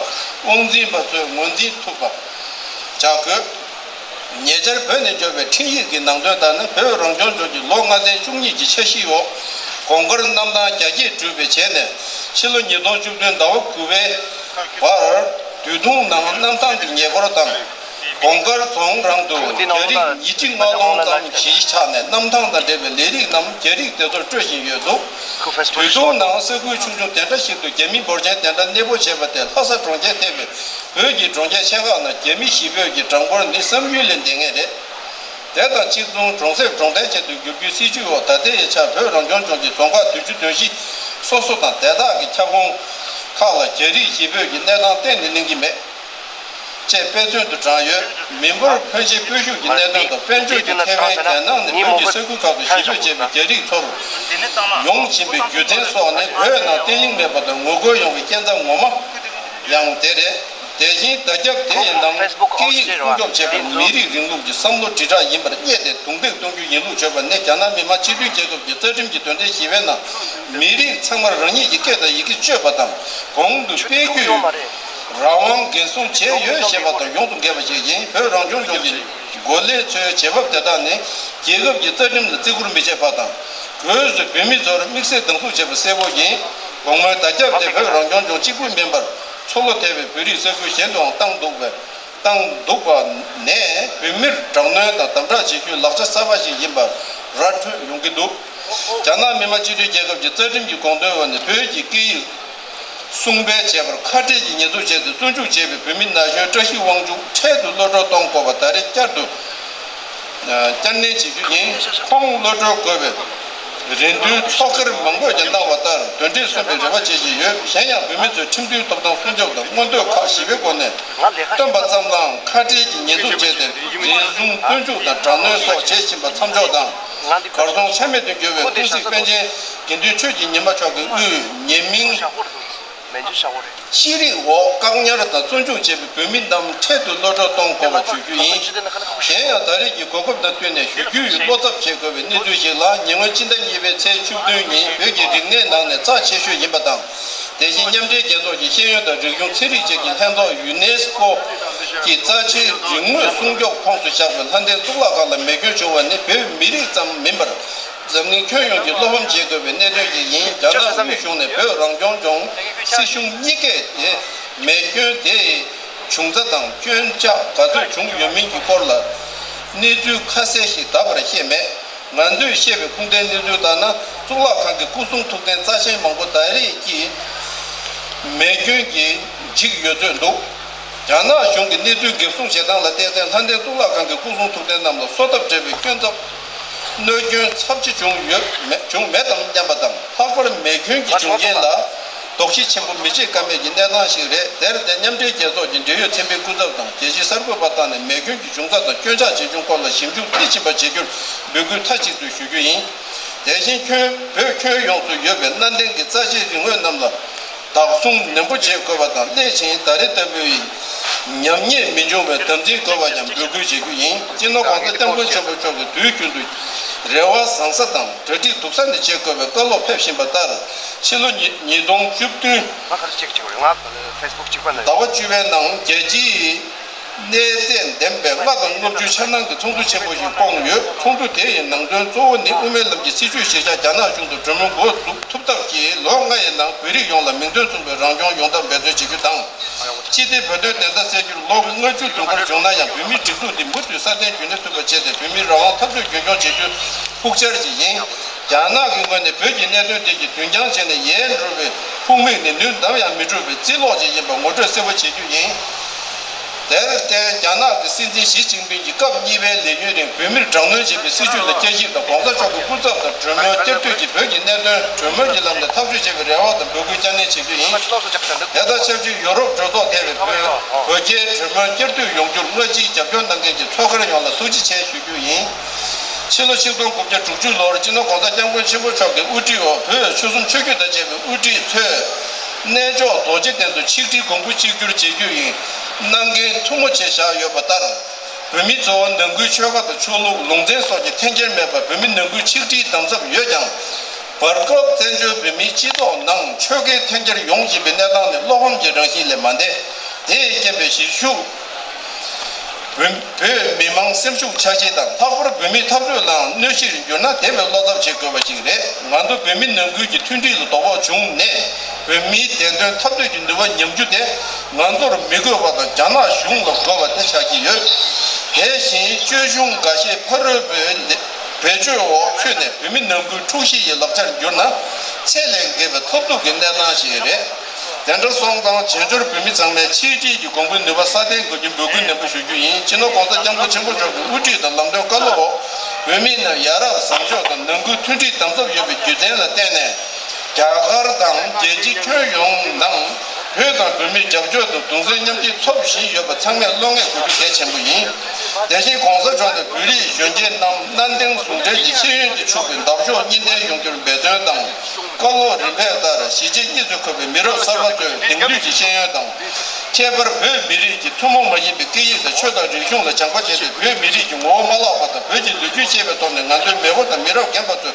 དབང་འཛིན་པ་ཚོས་ངོས་འཛིན་ཐུབ་པ་བྱ་དགོས། ཉེ་ཆར་བོད་ནས་འབྱོར་བའི་འཕྲིན་ཡིག་གི་ནང་དོན་ལྟར་ན། བོད་རང་སྐྱོང་ལྗོངས་ཀྱི་ལོ་ལྔ་ཚན་བཅུ་གཉིས་ཀྱི་འཆར་གཞིའི་འོག་གོང་དཀར་གནམ་ཐང་རྒྱ་སྐྱེད་གྲུབ་པའི་རྗེས་ནས་ཕྱི་ལོ་ཉིས་སྟོང་བཅུ་བདུན་ཟླ་བ་དགུ་པའི་བར་དུས་ཐུང་ནང་གནམ་ཐང་གི་ཉེ་འཁོར་དང་ གོང་དཀར་རྫོང་རང་དུ་རྒྱ་རིགས་ཉིས་ཁྲི་ལྔ་སྟོང་ཙམ་གཞིས་ཆགས་ནས་གནམ་ཐང་དང་འབྲེལ་བའི་ལས་རིགས་རྣམས་རྒྱ་རིགས་སྡེ་ཚོར་སྤྲོད་བཞིན་ཡོད་འདུག་དུས་ཐུང་ནང་ས་ཁུལ་ཆུང་ཆུང་དེ་འདྲ་ཞིག་ཏུ་རྒྱ་མི་འབོར་ཆེན་དེ་འདྲ་གནས་སྤོ་བྱས་པ་དེ་ལྷ་ས་གྲོང་ཁྱེར་ཐེ་བའི་བོད་ཀྱི་གྲོང་ཁྱེར་ཆེ་ཁག་ནང་རྒྱ་མི་གཞིས་སྤོས་ཀྱི་གྲངས་འབོར་ནི་བསམ་ཡུལ་ལས་འདས་ངེས་རེད། དེ་དང་གཅིག་མཚུངས་གྲོང་གསེབ་གྲོང་རྡལ་ཅན་དུ་འགྱུར་རྒྱུའི་སྲིད་ཇུས་འོག་ད་ལྟའི་ཆར་བོད་རང་སྐྱོང་ལྗོངས་ཀྱི་རྫོང་ཁག་བདུན་ཅུ་དོན་བཞི་སོ་སོ་དང་དེ་དག་གི་ཁྱབ་ཁོངས་ཁག་ལ་རྒྱ་རིགས་གཞིས་སྤོས་ཀྱི་གནས་སྟངས་གཏན་ནས་གླེང་གི་མེད། ཅེས་དཔེ་མཚོན་དུ་དྲངས་ཡོད། མི་འབོར་ཕོན་ཆེ་སྤོ་བཞུགས་ཀྱི་གནད་དོན་དང་། དཔལ་འབྱོར་གྱི་ཁེ་ཕན་རྒྱལ་ནང་ནས་བོད་ཀྱི་ས་ཁུལ་ཁག་ཏུ་གཞིས་སྤོས་བྱས་པའི་རྒྱ་རིགས་ཚོར་ཡོང་བཞིན་པའི་རྒྱུ་མཚན་སོགས་ནི་བོད་ནང་བརྟན་ལྷིང་མེད་པ་དང་ངོ་རྒོལ་ཡོང་བའི་རྐྱེན་རྩ་ངོ་མ་ཡང་དེ་རེད། དེ་བཞིན་བརྡ་ཁྱབ་དེ་ཡི་ནང་སྐད་ཡིག་སྲུང་སྐྱོབ་བྱེད་པར་མི་རིགས་རིང་ལུགས་ཀྱི་བསམ་བློ་དྲིལ་བསྒྲགས་ཡིན་པར་བསྙད་དེ་རྡུང་རྡེག་གཏོང་རྒྱུ་ཡིན་ལུགས་བརྗོད་པ་ནི་རྒྱ་ནག་མི་དམངས་སྤྱི་མཐུན་རྒྱལ་ཁབ་ཀྱི་རྩ་ཁྲིམས་ཀྱི་དོན་ཚན་བཞི་པའི་ནང་མི་རིགས་ཚང་མར་རང་ཉིད་ཀྱི་སྐད་དང་ཡི་གེ་སྤྱོད་པ་དང་གོང་དུ་སྤེལ་རྒྱུའི་རང་དབང་འགན་སྲུང་བྱས་ཡོད་ཞེས་པ་དང་ཡོངས་སུ་འགལ་བ་ཞིག་ཡིན། བོད་རང་སྐྱོང་ལྗོངས་ཀྱི་འགོ་ལས་ཚོའི་བྱེད་བབ་དེ་དག་ནི་རྒྱལ་ཁབ་ཀྱི་རྩ་ཁྲིམས་ལ་བརྩི་བཀུར་མི་བྱེད་པ་དང་། སྒོས་སུ་བོད་མི་ཚོར་དམིགས་བསལ་སྡང་ཟུག་བྱེད་པ་གསལ་པོ་ཡིན། དགོང་མོའི་བརྡ་ཁྱབ་དེ་བོད་རང་སྐྱོང་ལྗོངས་གཅིག་པུ་མིན་པར་མཚོ་ལྷོ་ཐེ་བའི་བོད་རིགས་ས་ཁུལ་གཞན་དུའང་བཏང་འདུག་པས། བཏང་འདུག་པ་ནས་བོད་མིར་དྲག་གནོན་དང་དམ་དྲག་བྱེད་རྒྱུའི་ལག་ཆ་གསར་པ་ཞིག་ཡིན་པ་ར་འཕྲོད་ཡོང་གི་འདུག་རྒྱ་ནག་མི་དམངས་སྤྱི་མཐུན་རྒྱལ་ཁབ་ཀྱི་རྩ་ཁྲིམས་ཀྱི་དགོངས་དོན་འོག་ནས་བོད་ཀྱི་སྐད་ཡིག་སྲུང་སྤེལ་བྱས་པར་ཁ་བྲལ་གྱི་ཉེས་འཛུགས་བྱས་ཏེ་བཙོན་འཇུག་བྱས་པའི་བོད་མི་ན་གཞོན་བཀྲ་ཤིས་དབང་ཕྱུག་འཕྲལ་དུ་གློད་བཀྲོལ་གཏོང་དགོས་པ་ད་རེས་བསྐྱར་དུ་བསྐྱར་ནན་བྱེད་རྒྱུ་ཡིན། ཁོང་གློད་བཀྲོལ་དགོས་པའི་རེ་འདུན་ཚོགས་སྒེར་མང་པོས་ཀྱང་གནང་བ་ལྟར་དོན་འབྲས་སོན་པའི་རེ་བ་བྱེད་བཞིན་ཡོད། གཞན་ཡང་བོད་མི་ཚོས་ཁྲིམས་མཐུན་ཐོབ་ཐང་སྲུང་སྐྱོབ་དང་མངོན་འདོད་ཁག་ཞི་བའི་སྒོ་ནས་བཏོན་པ་ཙམ་ལའང་ཁ་བྲལ་གྱི་ཉེས་འཛུགས་བྱས་ཏེ་འཛིན་བཟུང་བཙོན་འཇུག་དང་དྲག་གནོན་སོགས་བྱེད་བཞིན་པ་མཚམས་འཇོག་དང་། གར་སོང་ཆ་མེད་དུ་གྱུར་བའི་ཀུན་གཟིགས་པཎ་ཆེན་དགེ་འདུན་ཆོས་ཀྱི་ཉི་མ་མཆོག་གི་དབུས་ཉེས་མིང་ཅི་རིགས་འོག་བཀག་ཉར་དང་བཙོན་འཇུག་བྱས་པའི་བོད་མི་རྣམས་འཕྲལ་དུ་གློད་བཀྲོལ་གཏོང་དགོས་པ་བརྗོད་རྒྱུ་ཡིན། གཞན་ཡང་ད་རེས་ཀྱི་གོ་སྐབས་དང་བསྟུན་ནས་ཞུ་རྒྱུ་ཡི་བློ་འཚབ་བྱེད་དགོས་པའི་གནས་ཚུལ་ཞིག་ལ། ཉེ་སྔོན་སྤྱི་ཟླ་གཉིས་པའི་ཚེས་བཅུ་བདུན་ཉིན་བོད་ཀྱི་རིག་གནས་ནང་ནས་རྩ་ཆེ་ཤོས་ཡིན་པ་དང་། དེ་བཞིན་མཉམ་འབྲེལ་རྒྱལ་ཚོགས་ཀྱི་ཤེས་ཡོན་དང་རིག་གཞུང་ཚན་རིག་བཅས་ཀྱི་ལྷན་ཚོགས་ཡུ་ནེ་སི་ཀོ་གི་རྩ་ཆེའི་རིག་དངོས་སྲུང་སྐྱོབ་ཁོངས་སུ་བཞག་པའི་ལྷ་ལྡན་གཙུག་ལག་ཁང་ལ་མེ་སྐྱོན་བྱུང་བ་ནི་བོད་མི་རིགས་ཙམ་མིན་པར། འཛམ་གླིང་ཁྱོན་ཡོངས་ཀྱིས་བློ་ཕམ་བྱེད་དགོས་པའི་གནད་དོན་ཞིག་ཡིན། རྒྱ་ནག་དབུས་གཞུང་ནས་བོད་རང་སྐྱོང་ལྗོངས་སྲིད་གཞུང་གཉིས་ཀས་དེ་མེ་སྐྱོན་དེའི་བྱུང་རྩ་དང་སྐྱོན་ཆ་ག་ཚོད་བྱུང་ཡོད་མིན་གྱི་སྐོར་ལ་གནས་ཚུལ་ཁ་གསལ་ཞིག་ད་བར་ཤེས་མེད། ང་ཚོས་ཤེས་པའི་ཁུངས་ལྡན་གནས་ཚུལ་ལྟར་ན། གཙུག་ལག་ཁང་གི་སྐུ་གསུང་ཐུགས་རྟེན་རྩ་ཆེན་མང་པོ་ད་རེས་ཀྱི་མེ་སྐྱོན་གྱིས་འཇིག་ཡོད་ཚོད་འདུག་རྒྱ་ནག་གཞུང་གིས་གནས་ཚུལ་འགེབས་སྲུང་བྱེད་སྟངས་ལ་བལྟས་ཚེ། ལྷ་ལྡན་གཙུག་ལག་ཁང་གི་སྐུ་གསུང་ཐུགས་རྟེན་རྣམས་ལ་སོ་ཐབས་བྲལ་བའི་སྐྱོན་ཚབས། གནོད་སྐྱོན་ཚབས་ཆེ་བྱུང་ཡོད་མེད་བྱུང་མེད་དམ་སྙམ་པ་དང་། ལྷག་པར་མེ་སྐྱོན་གྱི་བྱུང་རྐྱེན་ལ་དོགས་གཞི་ཆེན་པོ་མི་བྱེད་ཀ་མེད་ཀྱི་གནས་སྟངས་ཤིག་རེད། དེར་བརྟེན་མཉམ་འབྲེལ་རྒྱལ་ཚོགས་ཀྱི་འབྲེལ་ཡོད་ཚན་པའི་སྐུ་ཚབ་དང་། རྒྱལ་སྤྱིའི་གསར་འགོད་པ་དག་ནས་མེ་སྐྱོན་གྱི་བྱུང་རྩ་དང་སྐྱོན་ཆ་ཇི་བྱུང་སྐོར་ལ་ཞིབ་འཇུག་མཐིལ་ཕྱིན་པ་བྱེད་རྒྱུར་འབོད་སྐུལ་མཐའ་གཅིག་ཏུ་ཞུ་རྒྱུ་ཡིན། དེ་བཞིན་ཁྱོན་བོད་ཁྱོན་ཡོངས་སུ་ཡོད་པའི་གནའ་དེང་གི་རྩ་ཆེའི་རིག་དངོས་རྣམས་ལ་བདག་སྲུང་ནན་པོ་བྱེད་དགོས་པ་དང་། སླད་ཕྱིན་ད་རེས་ལྟ་བུའི་ཉམས་ཉེས་མི་འབྱུང་བའི་དམ་འཛིན་དགོས་པ་ཡང་འབོད་སྐུལ་བྱེད་རྒྱུ་ཡིན། སྤྱི་ནོར་༸གོང་ས་༸སྐྱབས་མགོན་ཆེན་པོ་མཆོག་གིས་དུས་རྒྱུན་དུ་རེ་བ་བཟང་ས་དང་གྲ་སྒྲིག་སྡུག་ས་ནས་བྱེད་དགོས་པའི་བཀའ་སློབ་ཕེབས་བཞིན་པ་ལྟར། ཕྱི་ལོ་ཉིས་ཉིས་སྟོང་བཅུ་བདུན་ང་ག་ཚོད་ཅིག་ཅིག་རེད། ང་ཕེ་སི་བུག་གཅིག་པ་ནས། ཟླ་བ་བཅུ་པའི་ནང་རྒྱལ་སྤྱིའི་གནས་ཚད་ལྡན་པའི་ལྔ་དང་ལྔ་བཅུ་འཆར་སྣང་གི་ཚོགས་འདུ་ཆེན་པོ་ཞིག་བསྐོངས་ཡོད། ཚོགས་འདུ་དེ་ཡི་ནང་དོན་གཙོ་བོ་ནི་དབུ་མའི་ལམ་གྱི་སྲིད་བྱུས་གཞིར་བཞག་རྒྱ་ནག་གཞུང་དུ་གྲོས་མོལ་འགོ་འཛུགས་ཐུབ་ཐབས་ཀྱིས་ལོ་ལྔ་ཡི་ནང་བོད་རིགས་ཡོངས་ལ་མིང་དོན་མཚུངས་པའི་རང་སྐྱོང་ཡོང་ཐབས་འབད་བརྩོན་བྱེད་རྒྱུ་དང་། སྤྱི་བདེ་བོད་དོན་བདེན་མཐའ་གསལ་རྒྱུར་ལོ་ལྔ་བཅུ་དུས་འཁོར་བྱུང་ན་ཡང་། བོད་མིའི་སྒྲིག་འཛུགས་འདི་མུ་མཐུད་སྲ་བརྟན་རྒྱུན་གནས་ཐུབ་པ་བྱས་ཏེ། བོད་མིའི་རང་དབང་འཐབ་རྩོད་རྒྱུན་འཁྱོངས་བྱེད་རྒྱུ་ཕུགས་འཆར་ཞིག་ཡིན། རྒྱ་ནག་གི་ངོས་ནས་བོད་ཀྱི་གནད་དོན་དེ་གྱི་དུས་འགྱངས་བྱས་ནས་ཡལ་འགྲོ་བའི་ཕུགས་དམིགས་ནི་ནུས་ནམ་ཡང་མི་འགྲུབ་པའི་རྩིས་ལོག་ཅིག་ཡིན་པ་ངོ་སྤྲོད་གསལ་པོ་བྱེད་རྒྱུ་ཡིན། དེར་བརྟེན། རྒྱ་ནག་གི་སྲིད་འཛིན་ཞི་ཅིན་ཕིང་གིས་སྐབས་གཉིས་པའི་ལས་ཡུན་རིང་བོད་མིར་དྲག་གནོན་བྱེད་པའི་སྲིད་བྱུས་ལ་བསྐྱར་ཞིབ་དང་། ༸གོང་ས་མཆོག་གི་སྐུ་ཚབ་དང་གྲོས་མོལ་བསྐྱར་མཐུད་ཀྱིས་བོད་ཀྱི་གནད་དོན་གྲོས་མོལ་གྱི་ལམ་ནས་ཐག་གཅོད་བྱེད་པའི་རེ་བ་དང་འབོད་སྐུལ་བསྐྱར་ནན་བྱེད་རྒྱུ་ཡིན། དེ་དང་ཆབས་ཅིག་ཡོ་རོབ་གྲོས་ཚོགས་ཐེ་བའི་བོད་བོད་རྒྱའི་གྲོས་མོལ་བསྐྱར་མཐུད་ཡོང་རྒྱུར་སྔ་ཕྱིའི་རྒྱབ་སྐྱོར་གནང་མཁན་གྱི་ཚོགས་སྒེར་ཡོངས་ལ་ཐུགས་རྗེ་ཆེ་ཞུ་རྒྱུ་ཡིན། ཕྱི་ལོ་ཆིག་སྟོང་དགུ་བརྒྱ་དྲུག་ཅུ་ལོར་སྤྱི་ནོར་༸གོང་ས་༸སྐྱབས་མགོན་ཆེན་པོ་མཆོག་གི་དབུ་ཁྲིད་འོག་བོད་ཆོལ་གསུམ་ཆོས་བརྒྱུད་དང་བཅས་པའི་དབུ་ཁྲིད་ཚོས་གནས་མཆོག་རྡོ་རྗེ་གདན་དུ་ཆིག་སྒྲིལ་གོང་བུ་གཅིག་གྱུར་བྱེད་རྒྱུ་ཡི་གནང་འགན་ཐུན་མོང་ཆེ་བཞག་ཡོད་པ་ལྟར། བོད་མི་ཚོ་ནང་ཁུལ་ཆོལ་ཁ་དང་ཆོས་ལུགས་ལུང་ཚན་སོགས་ཀྱི་འཐེན་འཁྱེར་མེད་པར་བོད་མི་ནང་ཁུལ་ཆིག་སྒྲིལ་དམ་ཟབ་ཡོད་ཀྱང་། བར་སྐབས་བཙན་བྱོལ་བོད་མིའི་སྤྱི་ཚོགས་ནང་ཆོལ་ཁའི་འཐེན་འཁྱེར་ཡོང་བཞིན་པའི་གནས་སྟངས་ནི་བློ་ཕམ་གྱི་རང་བཞིན་ལས་མ་འདས། དེས་རྐྱེན་པས་གཞིས་བཞུགས་ བོད་བོད་མི་མང་སེམས་ཤུགས་ཆག་སྐྱེད་དང་། ལྷག་པར་བོད་མིའི་འཐབ་རྩོད་ལའང་གནོད་གཞིར་གྱུར་ན་དེ་བས་བློ་འཚབ་བྱེད་དགོས་པ་ཞིག་རེད། ང་ཚོ་བོད་མི་ནང་ཁུལ་གྱི་མཐུན་སྒྲིལ་ལ་དོ་ཕོག་བྱུང་ནས། བོད་མིའི་བདེན་དོན་འཐབ་རྩོད་ཀྱི་ནུས་པ་ཉམས་རྒྱུ་དེ་ང་ཚོར་མི་དགོས་པ་དང་། རྒྱ་ནག་གཞུང་ལ་དགོས་པ་དེ་ཆགས་ཀྱི་ཡོད། དེ་བཞིན་སྐྱོན་གཞུང་འགའ་ཤས་ཕ་རོལ་པོའི་ལེ་བེད་སྤྱོད་འོག་ཚུད་ནས་བོད་མི་ནང་ཁུལ་འཁྲུག་གཞི་ཡི་ལག་ཆར་གྱུར་ན་ཚད་ལས་འགལ་བའི་ཐབས་སྡུག་གི་གནས་སྟངས་ཤིག་རེད། དེ་འདྲ་སོང་ཙང་བྱེས་འབྱོར་བོད་མི་ཚང་མས་ཆིག་སྒྲིལ་གྱི་གོང་བུའི་ནུས་པ་སྲ་བརྟན་དགོས་རྒྱུ་འབོད་སྐུལ་ནན་པོ་ཞུ་རྒྱུ་ཡིན། སྤྱི་ནོར་༸གོང་ས་༸སྐྱབས་མགོན་ཆེན་པོ་མཆོག་གི་དབུ་ཁྲིད་དང་ལམ་སྟོན་བཀའ་སློབ་འོག་བོད་མི་རྣམས་ཡ་རབས་བཟང་ཕྱོགས་དང་ནང་ཁུལ་མཐུན་སྒྲིལ་དམ་ཟབ་ཡོད་པའི་རྒྱུ་མཚན་ལ་བརྟེན་ནས། རྒྱ་གར་དང་རྒྱལ་སྤྱི་ཁྱོན་ཡོངས་ནང་བོད་དང་བོད་མིར་རྒྱབ་སྐྱོར་དང་གདུང་སེམས་མཉམ་སྐྱེད་ཐོབ་བཞིན་ཡོད་པ་ཚང་མས་བློ་ངེས་དགོས་རྒྱུ་གལ་ཆེན་པོ་ཡིན། དེ་བཞིན་༸གོང་ས་མཆོག་ནས་བོད་རིགས་གཞོན་སྐྱེས་རྣམས་སྣ་འདེང་ཟུང་འབྲེལ་གྱིས་ཤེས་ཡོན་གྱིས་ཕྱུག་པའི་འདབ་གཤོག་གཉིས་ལྡན་ཡོང་རྒྱུར་འབད་བརྩོན་དང་། བཀའ་སློབ་རིམ་པ་ལྟར་གཞིས་བྱེས་གཉིས་སུ་འཁོད་པའི་མི་རབས་གསར་པ་ཚོས་དེང་དུས་ཀྱི་ཤེས་ཡོན་དང་། ཁྱད་པར་བོད་མི་རིགས་ཀྱི་ཐུན་མོང་མ་ཡིན་པའི་སྐད་ཡིག་དང་ཆོས་དང་རིག་གཞུང་ལ་སྦྱངས་པ་བྱས་ཏེ། བོད་མི་རིགས་ཀྱི་ངོ་བོ་མ་བརླག་པ་དང་། བོད་ཀྱི་ལོ་རྒྱུས་ཤེས་པའི་ཐོག་ནས་ང་ཚོའི་མེས་པོ་དང་མི་རབས་རྒན་པ་ཚོའི་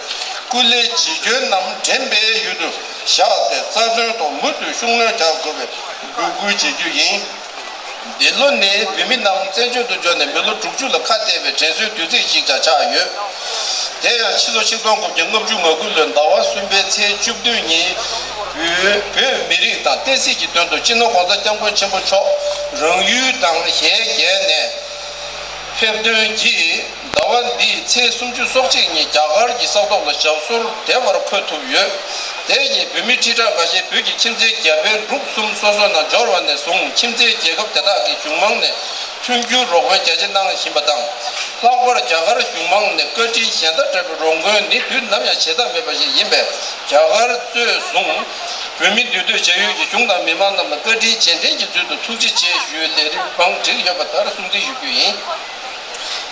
སྐུ་ལས་བྱིན་རྒྱུན་རྣམས་དྲན་པའི་ཡུལ་དུ་བཞག་སྟེ། རྩ་དོན་ཐོག་མུ་མཐུད་ཤུགས་སྣོན་རྒྱག་དགོས་པའི་འབོད་སྐུལ་བྱེད་རྒྱུ་ཡིན། འདི་ལོ་ནི་བོད་མི་རྣམས་བཙན་བྱོལ་དུ་འབྱོར་ནས་མི་ལོ་དྲུག་ཅུ་ལ་ཁ་གཏད་པའི་དྲན་གསོའི་དུས་ཚིགས་ཤིག་ཀྱང་ཆགས་ཡོད། དེ་ཡང་ཕྱི་ལོ་ཆིག་སྟོང་དགུ་བརྒྱ་ལྔ་བཅུ་ང་དགུ་ལོའི་ཟླ་བ་གསུམ་པའི་ཚེས་བཅུ་བདུན་ཉིན། བོད་བོད་མི་རིགས་དང་བསྟན་སྲིད་ཀྱི་དོན་དུ་སྤྱི་ནོར་༸གོང་ས་༸སྐྱབས་མགོན་ཆེན་པོ་མཆོག་རང་ཡུལ་དང་གཞན་བརྒལ་ནས་ཕེབས་དོན་གྱིས། ཟླ་བ་འདིའི་ཚེས་སུམ་ཅུ་སོ་གཅིག་ཉིན་རྒྱ་གར་གྱི་ས་ཐོག་ལ་ཞབས་སོར་བདེ་བར་འཁོད་ཐུབ་ཡོད། དེ་ཡིན་བོད་མི་ཁྲི་ཕྲག་འགའ་ཤས་བོད་ཀྱི་ཁྱིམ་མཚེས་རྒྱལ་པོའི་འབྲུག་གསུམ་སོ་སོ་ནང་འབྱོར་བ་ནས་བཟུང་ཁྱིམ་མཚེས་རྒྱལ་ཁབ་དེ་དག་གི་གཞུང་མང་ནས་མཐུན་འགྱུར་རོགས་ཕན་རྒྱ་ཆེ་གནང་བཞིན་པ་དང་། ལྷག་པར་རྒྱ་གར་གཞུང་མང་ནས་བཀའ་དྲིན་གཞན་དག་འདྲ་བའི་རོགས་མགོན་ནི་དུས་ནམ་ཡང་བརྗེད་ཐབས་མེད་པ་ཞིག་ཡིན་པས། རྒྱ་གར་གཙོས་བཟུང་བོད་མི་འདུས་སྡོད་བྱ་ཡུལ་གྱི་གཞུང་དང་མི་མང་རྣམས་ལ་བཀའ་དྲིན་རྗེས་དྲན་གྱི་ཚུལ་དུ་ཐུགས་རྗེ་ཆེ་ཞུའི་ལས་རིམ་བང་བསྒྲིགས་ཡོད་པ་ལྟར་སྲུང་བརྩི་ཞུ་རྒྱུ་ཡིན།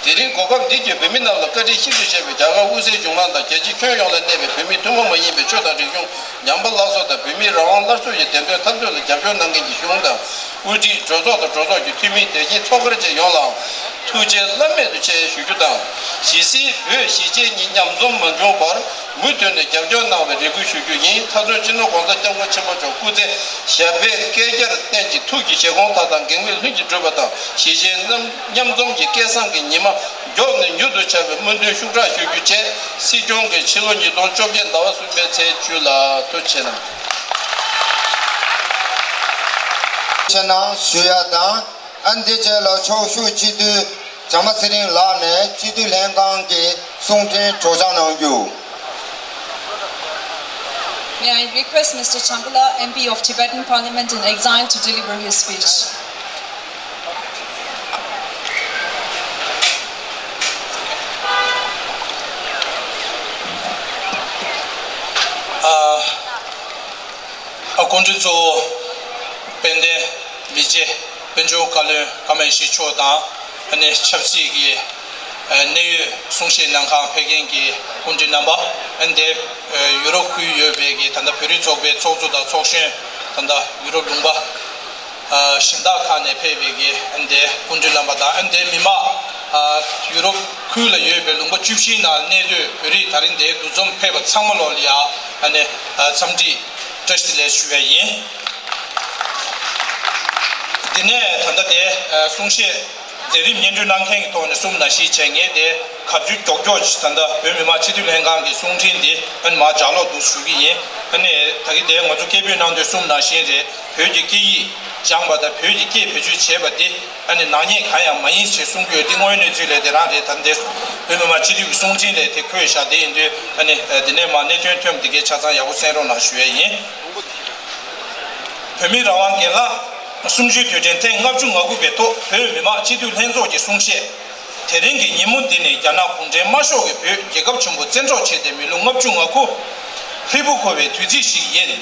དེ་རིང་གོ་སྐབས་འདི་བརྒྱུད་བོད་མི་རྣམས་ལ་བཀའ་དྲིན་ཤིན་ཏུ་ཆེ་བའི་རྒྱ་གར་དབུས་སའི་གཞུང་མང་དང་རྒྱལ་སྤྱི་ཁྱོན་ཡོངས་ལ་གནས་པའི་བོད་མིའི་ཐུན་མོང་མ་ཡིན་པའི་ཆོས་དང་རིག་གཞུང་ཉམས་པ་སླར་གསོ་དང་། བོད་མིའི་རང་དབང་སླར་གསོ་ཡི་བདེན་དོན་འཐབ་རྩོད་ལ་རྒྱབ་སྐྱོར་གནང་མཁན་གྱི་གཞུང་དང་། དབུ་ཁྲིད། གྲོས་ཚོགས་དང་གྲོས་ཚོགས་ཀྱི་འཐུས་མི། དེ་བཞིན་ཚོགས་སྒེར་བཅས་ཡོངས་ལའང་ཐུགས་རྗེ་བླ་མེད་དུ་ཆེ་ཞུ་རྒྱུ་དང་། གཞིས་བྱེས་བོད་གཞིས་བྱེས་གཉིས་མཉམ་འཛོམས་མ་བྱུང་བར་མུ་མཐུད་ནས་རྒྱབ་སྐྱོར་གནང་བའི་རེ་སྐུལ་ཞུ་རྒྱུ་ཡིན། མཐའ་དོན་སྤྱི་ནོར་༸གོང་ས་༸སྐྱབས་མགོན་ཆེན་པོ་མཆོག་སྐུ་ཚེ་ཞབས་པད་བསྐལ་བརྒྱར་བརྟན་ཅིང་། ཐུགས་ཀྱི་བཞེད་དགོངས་མཐའ་དག་འགེགས་མེད་ལྷུན་གྱིས་གྲུབ་པ་དང་། གཞིས་བྱེས་རྣམས་མཉམ་འཛོམས་ཀྱི་སྐལ་བཟང་གི་ཉི་མ་མགྱོགས་ནས་མྱུར་དུ་འཆར་བའི་སྨོན་འདུན་ཤུགས་དྲག་ཞུ་རྒྱུ་བཅས། སྲིད་སྐྱོང་གིས་ཕྱི་ལོ་ཉིས་སྟོང་བཅོ་བརྒྱད་ཟླ་བ་གསུམ་པའི་ཚེས་བཅུ་ལ། ཐུགས་རྗེ་གནང་། ཆེ་གནང་ཞུ་ཡ་དང་། ཨ་འདི་རྗེས་ལ་ཕྱོགས་བཞུགས་སྤྱི་འཐུས་བྱམས་པ་ཚེ་རིང་ལགས་ནས་སྤྱི་འཐུས་ལྷན་ཁང་གི་གསུང་འཕྲིན་སྒྲོག་སྦྱང་གནང་རྒྱུ། May I request Mister Chambala, M P of Tibetan Parliament in Exile, to deliver his speech? ཨ། ཨ། སྐུ་མགྲོན་གཙོ་བོ། དཔལ་ལྡན་མི་རྗེ་དཔལ་འབྱོར་བཀའ་བློན་ཀརྨ་ཡེ་ཤེས་མཆོག་དང་། ཨ་ནི་ཆབ་སྲིད་ཀྱི་ཨ་གནད་ཡོད་གསུང་བཤད་གནང་གང་ཕེབས་མཁན་གྱི་སྐུ་མགྲོན་རྣམ་པ། ཨ་ནི་དེ་ཡུ་རོབ་ཁུལ་ཡོད་པའི་གི་ད་ལྟ་བོད་རིགས་ཚོགས་པའི་ཚོགས་གཙོ་དང་ཚོགས་གཞོན། ད་ལྟ་ཡུ་རོབ་ལུང་པ་ཨ་གཞན་དག་ཁག་ནས་ཕེབས་པའི་གི་ཨ་ནི་དེ་སྐུ་མགྲོན་རྣམ་པ་དང་། ཨ་ནི་དེ་མི་མང་ཨ་ཡུ་རོབ་ཁུལ་ལ་ཡོད་པའི་ལུང་པ་བཅུ་བཞིའི་ནང་གནས་སྡོད་བོད་རིགས་ད་རིང་དེ་འདུ་འཛོམས་ཕེབས་པ་ཚང་མ་ལོག་ལ་ཡ་ཨ་ནི་ཨ་འཚམས་འདྲི་བཀྲ་ཤིས་བདེ་ལེགས་ཞུ་བ་ཡིན། དེ་ནས་ད་ལྟ་དེ་ཨ་གསུང་བཤད་མཛད་རིམ་སྙན་སྒྲོན་གནང་མཁན་གྱི་ཐོག་ནས་གསུངས་ནང་བཞིན་བྱས། ངས་དེ་གབ་ཚིག་མགྱོགས་མགྱོགས་ཅིག་ད་ལྟ་བོད་མི་མང་སྤྱི་འཐུས་ལྷན་ཁང་གི་གསུང་འཕྲིན་འདི་ཨ་ནི་མར་ལྗགས་ཀློག་ཏུ་ཞུ་གི་ཡིན། ཨ་ནི་ད་གིན་དེ་ང་ཚོ་སྐད་འབོད་གནང་དུས་གསུངས་ནང་བཞིན་རེད། བོད་ཀྱི་སྐད་ཡིག་སྦྱངས་པ་དང་བོད་ཀྱི་སྐད་བེད་སྤྱོད་བྱས་པ་འདི་ཨ་ནི་ནག་ཉེས་གང་ཡང་མ་ཡིན་ཞེས་གསུང་རྒྱུ་དེ་དངོས་ཡོད་གནས་ཚུལ་ལས་དེ་རང་རེད། ད་འདི་བོད་མི་མང་སྤྱི་འཐུས་ཀྱི་གསུང་འཕྲིན་ལས་དེ་འཁོད་བཞག་དེ་ཡིན་དུས་ཨ་ནི་དེ་ནས་མར་གནད་དོན་ཐོན་པ་དེ་གའི་ཆ་ཚང་ཡག་པོ་གསན་རོགས་གནང་ཞུ་ཡས་ཡིན། བོད་མིའི་རང་དབང་སྒེར་ལངས་གསུམ་བཅུའི་དུས་དྲན་ཐེངས་ལྔ་བཅུ་ང་དགུ་པའི་ཐོག་བོད་མི་མང་སྤྱི་འཐུས་ལྷན་ཚོགས་ཀྱི་གསུང་བཤད། དེ་རིང་གི་ཉིན་མོ་འདི་ནི་རྒྱ་ནག་གུང་ཁྲན་དམར་ཤོག་གིས་བོད་རྒྱལ་ཁབ་ཆེན་པོ་བཙན་འཕྲོག་བྱས་ཏེ་མི་ལོ་ལྔ་བཅུ་ང་དགུ་ཧྲིལ་པོ་འཁོར་བའི་དུས་ཚིགས་ཤིག་ཡིན།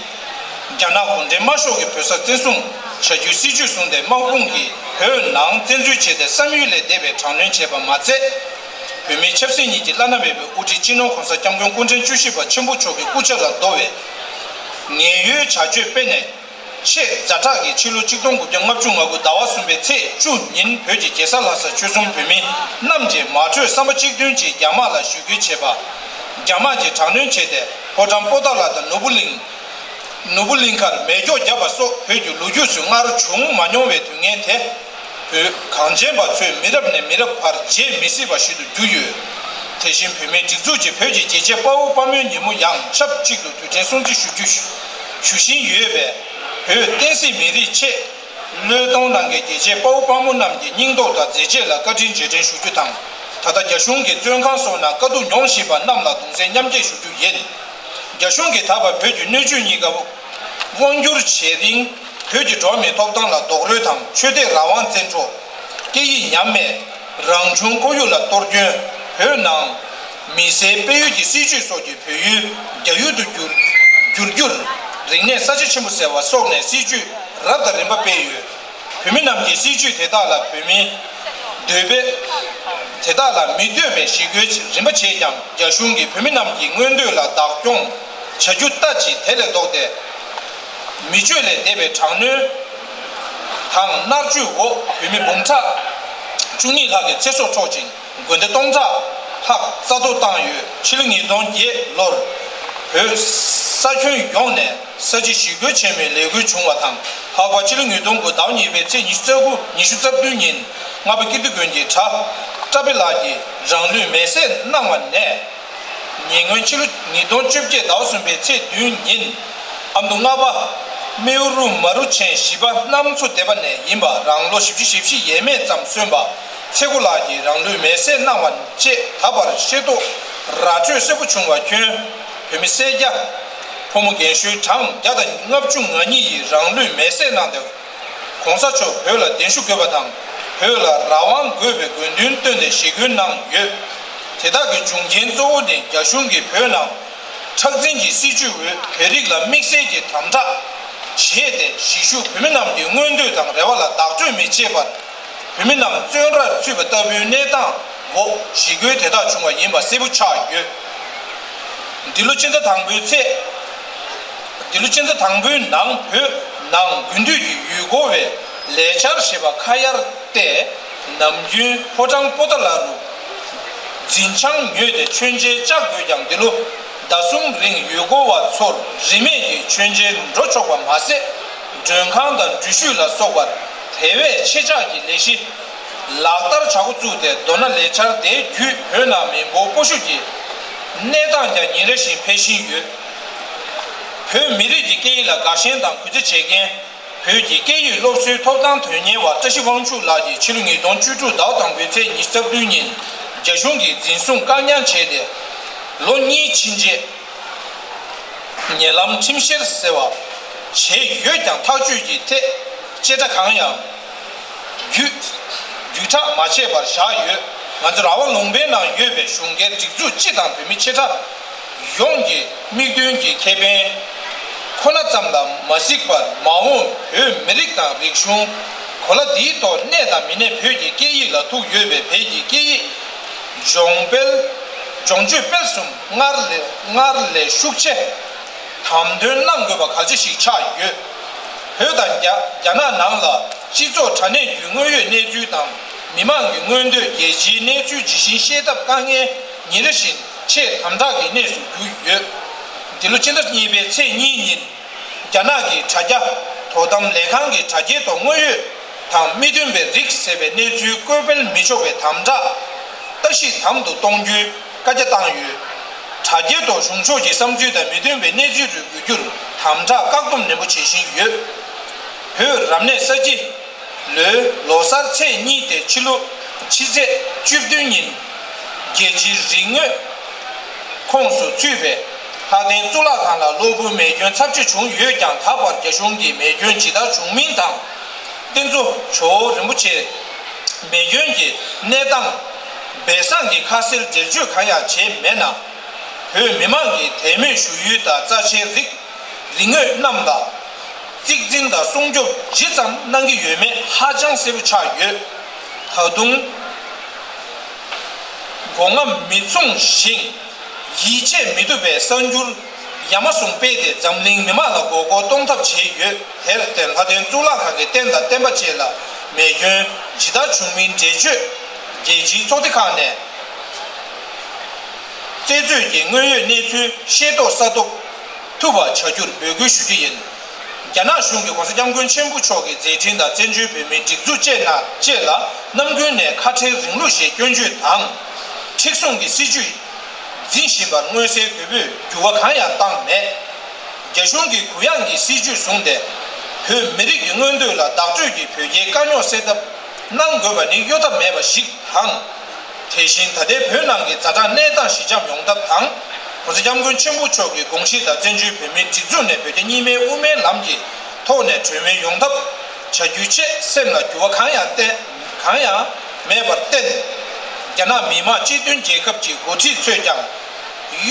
རྒྱ་ནག་གུང་ཁྲན་དམར་ཤོག་གིས་བོད་ས་བཙན་བཟུང་བྱ་རྒྱུའི་སྲིད་ཇུས་བཟུང་སྟེ། དམག་དཔུང་གིས་བོད་ནང་བཙན་འཛུལ་བྱས་ཏེ། བསམ་ཡུལ་ལས་འདས་པའི་དྲག་གནོན་བྱས་པ་མ་ཚད། བོད་མིའི་ཆབ་སྲིད་གཉིས་ཀྱི་བླ་ན་མེད་པའི་དབུ་ཁྲིད་སྤྱི་ནོར་གོང་ས་༸སྐྱབས་མགོན་སྐུ་ཕྲེང་བཅུ་བཞི་པ་ཆེན་པོ་མཆོག་གི་སྐུ་ཕྱྭ་ལ་བསྡོ་བའི་ངན་གཡོའི་བྱ་སྤྱོད་སྤེལ་ནས། ཆེས་ཛ་དྲག་གི་ཕྱི་ལོ་ཆིག་སྟོང་དགུ་བརྒྱ་ལྔ་བཅུ་ང་དགུ་ཟླ་བ་གསུམ་པའི་ཚེས་བཅུ་ཉིན་བོད་ཀྱི་རྒྱལ་ས་ལྷ་ས་ཆོལ་གསུམ་བོད་མི་རྣམས་ཀྱིས་མ་གྲོས་བསམ་པ་གཅིག་མཐུན་གྱིས་རྒྱ་དམག་ལ་ཞུ་སྐུལ་བྱས་པ། རྒྱ་དམག་གིས་དྲག་གནོན་བྱས་ཏེ་ཕོ་བྲང་པོ་ཏཱ་ལ་དང་ནོར་བུ་གླིང་། ནོར་བུ་གླིང་ཁར་མེ་སྒྱོགས་བརྒྱབ་པ་སོགས་བོད་ཀྱི་ལོ་རྒྱུས་སུ་སྔར་བྱུང་མ་མྱོང་བའི་དུས་ངན་དེ། བོད་གངས་ཅན་པ་ཚོས་མི་རབས་ནས་མི་རབས་བར་བརྗེད་མི་སྲིད་པ་ཞིག་ཏུ་གྱུར་ཡོད། དེ་བཞིན་བོད་མིའི་སྒྲིག་འཛུགས་ཀྱིས་བོད་ཀྱི་རྒྱལ་གཅེས་དཔའ་བོ་དཔའ་མོའི་ཉིན་མོ་ཡང་ཆབས་ཅིག་ཏུ་དུས་དྲན་སྲུང་བརྩི་ཞུ་རྒྱུ་ཞུ་བཞིན་ཡོད་པས། བོད་བསྟན་སྲིད་མི་རིགས་ཆེད་བློས་གཏོང་གནང་མཁན་རྒྱལ་གཅེས་དཔའ་བོ་དཔའ་མོ་རྣམས་ཀྱི་སྙིང་སྟོབས་དང་མཛད་རྗེས་ལ་བཀའ་དྲིན་རྗེས་དྲན་ཞུ་རྒྱུ་དང་། ད་ལྟ་རྒྱ་གཞུང་གིས་བཙོན་ཁང་སོགས་ནང་དཀའ་སྡུག་མྱོང་བཞིན་པ་རྣམས་ལ་གདུང་སེམས་མཉམ་སྐྱེད་ཞུ་རྒྱུ་ཡིན། རྒྱ་གཞུང་གིས་ད་བར་བོད་ཀྱི་སྣོད་བཅུད་གཉིས་ཀ་དབང་བསྒྱུར་བྱེད་རིང་། བོད་ཀྱི་འགྲོ་བ་མིའི་ཐོབ་ཐང་ལ་རྡོག་རོལ་དང་ཆོས་དད་རང་དབང་བཙན་འཕྲོག་སྐད་ཡིག་ཉམས་དམས། རང་བྱུང་ཁོར་ཡུག་ལ་གཏོར་སྐྱོན། བོད་ནང་མི་སེར་སྤེལ་ཡུལ་གྱི་སྲིད་ཇུས་སོགས་ཀྱིས་བོད་ཡུལ་རྒྱ་ཡུལ་དུ་བསྒྱུར་བསྒྱུར་རྒྱུར་རིག་གནས་གསར་བརྗེ་ཆེན་པོ་ཟེར་བ་སོགས་ནས་སྲིད་ཇུས་རབ་དང་རིམ་པ་སྤེལ་ཡོད། བོད་མི་རྣམས་ཀྱིས་སྲིད་ཇུས་དེ་དག་ལ་བོད་མི་འདོད་པས། དེ་དག་ལ་མི་འདོད་པའི་ཞི་རྒོལ་རིམ་པ་བྱས་ཀྱང་། རྒྱ་གཞུང་གིས་བོད་མི་རྣམས་ཀྱི་མངོན་འདོད་ལ་བདག་སྐྱོང་བྱ་རྒྱུ་ལྟ་ཅི། དེ་ལས་ལྡོག་སྟེ། མི་སྤྱོད་ལས་འདས་པའི་དྲག་གནོན་དང་མནར་གཅོད་འོག་བོད་མི་འབུམ་ཕྲག་བཅུ་གཉིས་ལྷག་གི་ཚེ་སྲོག་འཕྲོག་ཅིང་། དགོན་སྡེ་སྟོང་ཕྲག་ལྷག་རྩ་གཏོར་བཏང་ཡོད། ཕྱི་ལོ་ཉིས་སྟོང་བརྒྱད་ལོར་བོད་ས་ཁྱོན་ཡོངས་ནས་ས་བྱི་ཞི་རྒོལ་ཆེན་མོའི་ལས་འགུལ་བྱུང་བ་དང་། ལྷག་པར་ཕྱི་ལོ་ཉིས་སྟོང་དགུ་ཟླ་བ་གཉིས་པའི་ཚེས་ཉི་ཤུ་རྩ་དགུ། ཉི་ཤུ་རྩ་བདུན་ཉིན་རྔ་པ་ཀིརྟི་དགོན་གྱི་གྲྭ་བཀྲ་བྷེ་ལགས་ཀྱིས་རང་ལུས་མེར་སྲེག་གནང་བ་ནས། ཉེ་སྔོན་ཕྱི་ལོ་ཉིས་སྟོང་བཅོ་བརྒྱད་ཟླ་བ་གསུམ་པའི་ཚེས་བདུན་ཉིན་ཨ་མདོ་རྔ་པ་རྨེའུ་རུ་མ་རུ་ཆེན་བཞི་པ་གནམ་མཚོ་སྡེ་པ་ནས་ཡིན་པ། རང་ལོ་བཞི་བཅུ་ཞེ་བཞི་ཡས་མས་ཙམ་སོན་པ་ཚེ་མགོ་ལགས་ཀྱིས་རང་ལུས་མེར་སྲེག་གནང་བ་བཅས། ད་བར་ཤེས་རྟོགས་ར་སྤྲོད་གསལ་པོ་བྱུང་བ་ཁྱོན་བོད་མི་སེར་སྐྱ་ཕོ་མོ་རྒན་གཞོན་གྲངས་བརྒྱ་དང་ལྔ་བཅུ་ང་གཉིས་ཡིས་རང་ལུས་མེར་སྲེག་གནང་སྟེ། གོང་ས་མཆོག་བོད་ལ་གདན་ཞུ་དགོས་པ་དང་། བོད་ལ་རང་དབང་དགོས་པའི་དགོས་འདུན་བཏོན་ཏེ་ཞི་རྒོལ་གནང་ཡོད། དེ་དག་གི་འབྱུང་རྐྱེན་གཙོ་བོ་ནི་རྒྱ་གཞུང་གིས་བོད་ནང་མཁྲེགས་འཛིན་གྱི་སྲིད་བྱུས་འོག་བོད་རིགས་ལ་དམིགས་བསལ་གྱི་དམ་དྲག་བྱས་ཏེ། གཞིས་བཞུགས་བོད་མི་རྣམས་ཀྱི་མངོན་འདོད་དང་རེ་བ་ལ་བདག་སྤྲོད་མི་བྱེད་པར། བོད་མི་རྣམས་བཙོན་རར་ཚུད་པ་ལྟ་བུའི་གནས་སྟངས་འོག་ཞི་རྒོལ་དེ་དག་བྱུང་བ་ཡིན་པ་གསལ་པོ་ཆགས་ཡོད། འདི་ལོ་ཕྱི་ཟླ་དང་པོའི་ཚེས། འདི་ལོ་ཕྱི་ཟླ་དང་པོའི་ནང་བོད་ནང་དགུན་དུས་ཀྱི་ཡུལ་སྐོར་བའི་ལས་འཆར་ཞེས་པ་ཁ་གཡར་ཏེ། ནམ་རྒྱུན་ཕོ་བྲང་པོ་ཏཱ་ལ་རུ་འཛིན་བྱང་ཉོས་ཏེ་མཆོད་མཇལ་བཅར་དགོས་ཀྱང་། འདི་ལོ་ཟླ་གསུམ་རིང་ཡུལ་སྐོར་བ་ཚོར་རིན་མེད་ཀྱི་མཆོད་མཇལ་འགྲོ་ཆོག་པ་མ་ཟད། མགྲོན་ཁང་དང་འགྲུལ་བཞུད་ལ་སོགས་པར་དེ་བས་ཆེ་ཆག་གི་ལས་གཞི་ལག་བསྟར་བྱ་འགོ་བཙུགས་ཏེ། མདོར་ན་ལས་འཆར་དེ་བརྒྱུད་བོད་ནང་མི་འབོར་སྤོ་བཤུད་ཀྱི་གནས་སྟངས་ཀྱང་ཉིན་རེ་བཞིན་འཕེལ་བཞིན་ཡོད། བོད་མི་རིགས་ཀྱི་སྐད་ཡིག་ལ་དགའ་ཞེན་དང་གུས་བརྩི་བྱེད་མཁན། བོད་ཀྱི་སྐད་ཡིག་སློབ་གསོའི་ཐོབ་ཐང་དོན་གཉེར་བ་བཀྲ་ཤིས་དབང་ཕྱུག་ལགས་ཀྱིས་ཕྱི་ལོ་ཉིས་སྟོང་བཅུ་དྲུག་ཟླ་བ་དང་པོའི་ཚེས་ཉི་ཤུ་རྩ་བདུན་ཉིན་རྒྱ་གཞུང་གིས་འཛིན་བཟུང་བཀག་ཉར་བྱས་ཏེ། ལོ་གཉིས་ཕྱིན་རྗེས། ཉེ་ལམ་ཁྲིམས་བཤེར་ཟེར་བ་བྱས་ཡོད་ཀྱང་། ཐག་གཅོད་ཀྱི་ཐད་བཅད་ཁྲ་གང་ཡང་བརྒྱུད་བརྒྱུད་བསྒྲགས་མ་བྱས་པར་བཞག་ཡོད། ང་ཚོ་རང་དབང་ལུང་པའི་ནང་ཡོད་པའི་གཞུང་སྒེར་སྒྲིག་འཛུགས་སྤྱི་དང་བོད་མི་ཆེ་ཕྲ་ཡོངས་ཀྱི་དམིགས་དོན་གྱི་ཁེ་ཕན་ཁོ་ན་ཙམ་ལ་མ་གཟིགས་པར། མ་འོངས་བོད་མི་རིགས་དང་རིག་གཞུང་གོ་ལ་འདིའི་ཐོག་གནས་དང་མི་གནས། བོད་ཀྱི་སྐད་ཡིག་ལ་ཐུག་ཡོད་པའི་བོད་ཀྱི་སྐད་ཡིག་སྦྱོང་སྤེལ་སྦྱོང་སྤྱོད་སྤེལ་གསུམ་སྔར་ལས་སྔར་ལས་ཤུགས་ཆེ་དམ་དོན་གནང་དགོས་པ་གལ་ཆེ་ཞིག་ཆགས་ཡོད། བོད་དང་རྒྱ་རྒྱ་ནག་ནང་ལ་སྤྱི་ཚོགས་དྲ་གནས་བརྒྱུད་དངོས་ཡོད་གནས་ཚུལ་དང་། མི་མང་གི་མངོན་འདོད། རྒྱལ་སྤྱིའི་གནས་ཚུལ་ཇི་བཞིན་ཤེས་ཐབས་དཀའ་ངལ་ཉིན་རེ་བཞིན་ཆེས་དམ་དྲག་གི་གནས་སུ་གྱུར་ཡོད། འདི་ལོ་ཕྱི་ཟླ་གཉིས་པའི་ཚེས་གཉིས་ཉིན། རྒྱ་ནག་གི་དྲ་རྒྱ་དོ་དམ་ལས་ཁང་གིས་དྲ་རྒྱའི་ཐོག་དངོས་ཡོད་དང་མི་མཐུན་པའི་རིགས་ཟེར་བའི་གནས་ཚུལ་བཀོད་སྤེལ་མི་ཆོག་པའི་དམ་དྲག་ལྟ་ཞིབ་དམ་དུ་གཏོང་རྒྱུའི་བཀའ་རྒྱ་བཏང་ཡོད། དྲ་རྒྱའི་ཐོག་གཞུང་ཕྱོགས་ཀྱི་བསམ་ཚུལ་དང་མི་མཐུན་པའི་གནས་ཚུལ་རེ་འགོད་རྒྱུར་དམ་དྲག་བཀག་སྡོམ་ནན་པོ་བྱེད་བཞིན་ཡོད། བོད་རབ་གནས་ས་བྱི་ལོའི་ལོ་གསར་ཚེས་གཉིས་ཏེ་ཕྱི་ལོ་ཕྱི་ཚེས་བཅུ་བདུན་ཉིན་རྒྱལ་སྤྱིའི་རིག་དངོས་ཁོངས་སུ་ཚུད་པའི་ལྷ་ལྡན་གཙུག་ལག་ཁང་ལ་གློ་བུར་མེ་སྐྱོན་ཚབས་ཆེ་བྱུང་ཡོད་ཀྱང་། ད་བར་རྒྱ་གཞུང་གིས་མེ་སྐྱོན་ཇི་ལྟར་བྱུང་མིན་དང་། རྟེན་གཙོ་ཇོ་བོ་རིན་པོ་ཆེ་མེ་སྐྱོན་གྱི་གནས་སྟངས་སྦས་གསང་གི་ཁ་གསལ་འགྲེལ་བརྗོད་གང་ཡང་བྱས་མེད་ན། བོད་མི་མང་གིས་དད་མོས་ཞུ་ཡུལ་དང་རྩ་ཆེའི་རིག་རིག་དངོས་རྣམས་ལ་གཙིགས་འཛིན་དང་སྲུང་སྐྱོབ་ཇི་ཙམ་གནང་གི་ཡོད་མེད་ཧ་ཅང་གསལ་པོ་ཆགས་ཡོད། ད་དུང་མགོ་རྔ་མི་མཚུངས་ཤིང་ཡིད་ཆེས་མི་ཐུབ་པའི་གསར་འགྱུར་ཡ་མ་ཟུང་སྤེལ་ཏེ། འཛམ་གླིང་མི་མང་ལ་མགོ་སྐོར་གཏོང་ཐབས་བྱས་ཡོད། དེར་བརྟེན་ལྷ་ལྡན་གཙུག་ལག་ཁང་གི་རྟེན་དང་བརྟེན་པ་བཅས་ལ་མེ་སྐྱོན་ཇི་ལྟར་བྱུང་མིན་འགྲེལ་བརྗོད་རྒྱལ་སྤྱིའི་ཚོགས་སྡེ་ཁག་ནས་རྩད་གཅོད་ཀྱིས་དངོས་ཡོད་གནས་ཚུལ་ཤེས་རྟོགས་གསར་གཏོད་ཐུབ་པ་བྱ་རྒྱུར་འབོད་སྐུལ་ཞུ་རྒྱུ་ཡིན། རྒྱ་ནག་གཞུང་གིས་༸གོང་ས་༸སྐྱབས་མགོན་ཆེན་པོ་མཆོག་གི་མཛད་འཕྲིན་དང་བཙན་བྱོལ་བོད་མིའི་སྒྲིག་འཛུགས་བཅས་ན་བཅས་ལ་ནམ་རྒྱུན་ནས་ཁ་བྲལ་རིང་ལུགས་ཞེས་སྐྱོན་བརྗོད་དང་། མཁྲེགས་བཟུང་གི་སྲིད་བྱུས་འཛིན་བཞིན་པར་མངོན་གསལ་དོད་པོས་འགྱུར་བ་གང་ཡང་བཏང་མེད། རྒྱ་གཞུང་གིས་གུ་ཡངས་ཀྱི་སྲིད་བྱུས་བཟུང་སྟེ། བོད་མི་རིགས་ཀྱི་མངོན་འདོད་ལ་བདག་སྤྲོད་ཀྱིས་བོད་རྒྱའི་དཀའ་རྙོག་སེལ་ཐབས་གནང་དགོས་པ་ནི་གཡོལ་ཐབས་མེད་པ་ཞིག་དང་། དེ་བཞིན་ད་ལྟའི་བོད་ནང་གི་ཛ་དྲག་གནས་སྟངས་ཞི་འཇམ་ཡོང་ཐབས་དང་། ༸གོང་ས་༸སྐྱབས་མགོན་ཆེན་པོ་མཆོག་གི་དགོངས་གཞི་དང་བཙན་བྱོལ་བོད་མིའི་སྒྲིག་འཛུགས་ནས་བོད་རྒྱ་གཉིས་སྨན་དབུ་མའི་ལམ་གྱི་ཐོག་ནས་གྲོས་མོལ་ཡོང་ཐབས་བྱ་རྒྱུའི་ཆེད་སེམས་ལ་འགྱུར་བ་གང་ཡང་བསྟན་གང་ཡང་མེད་པར་བརྟེན། རྒྱ་ནག་མི་དམངས་སྤྱི་མཐུན་རྒྱལ་ཁབ་ཀྱི་འགོ་ཁྲིད་ཚོས་ཀྱང་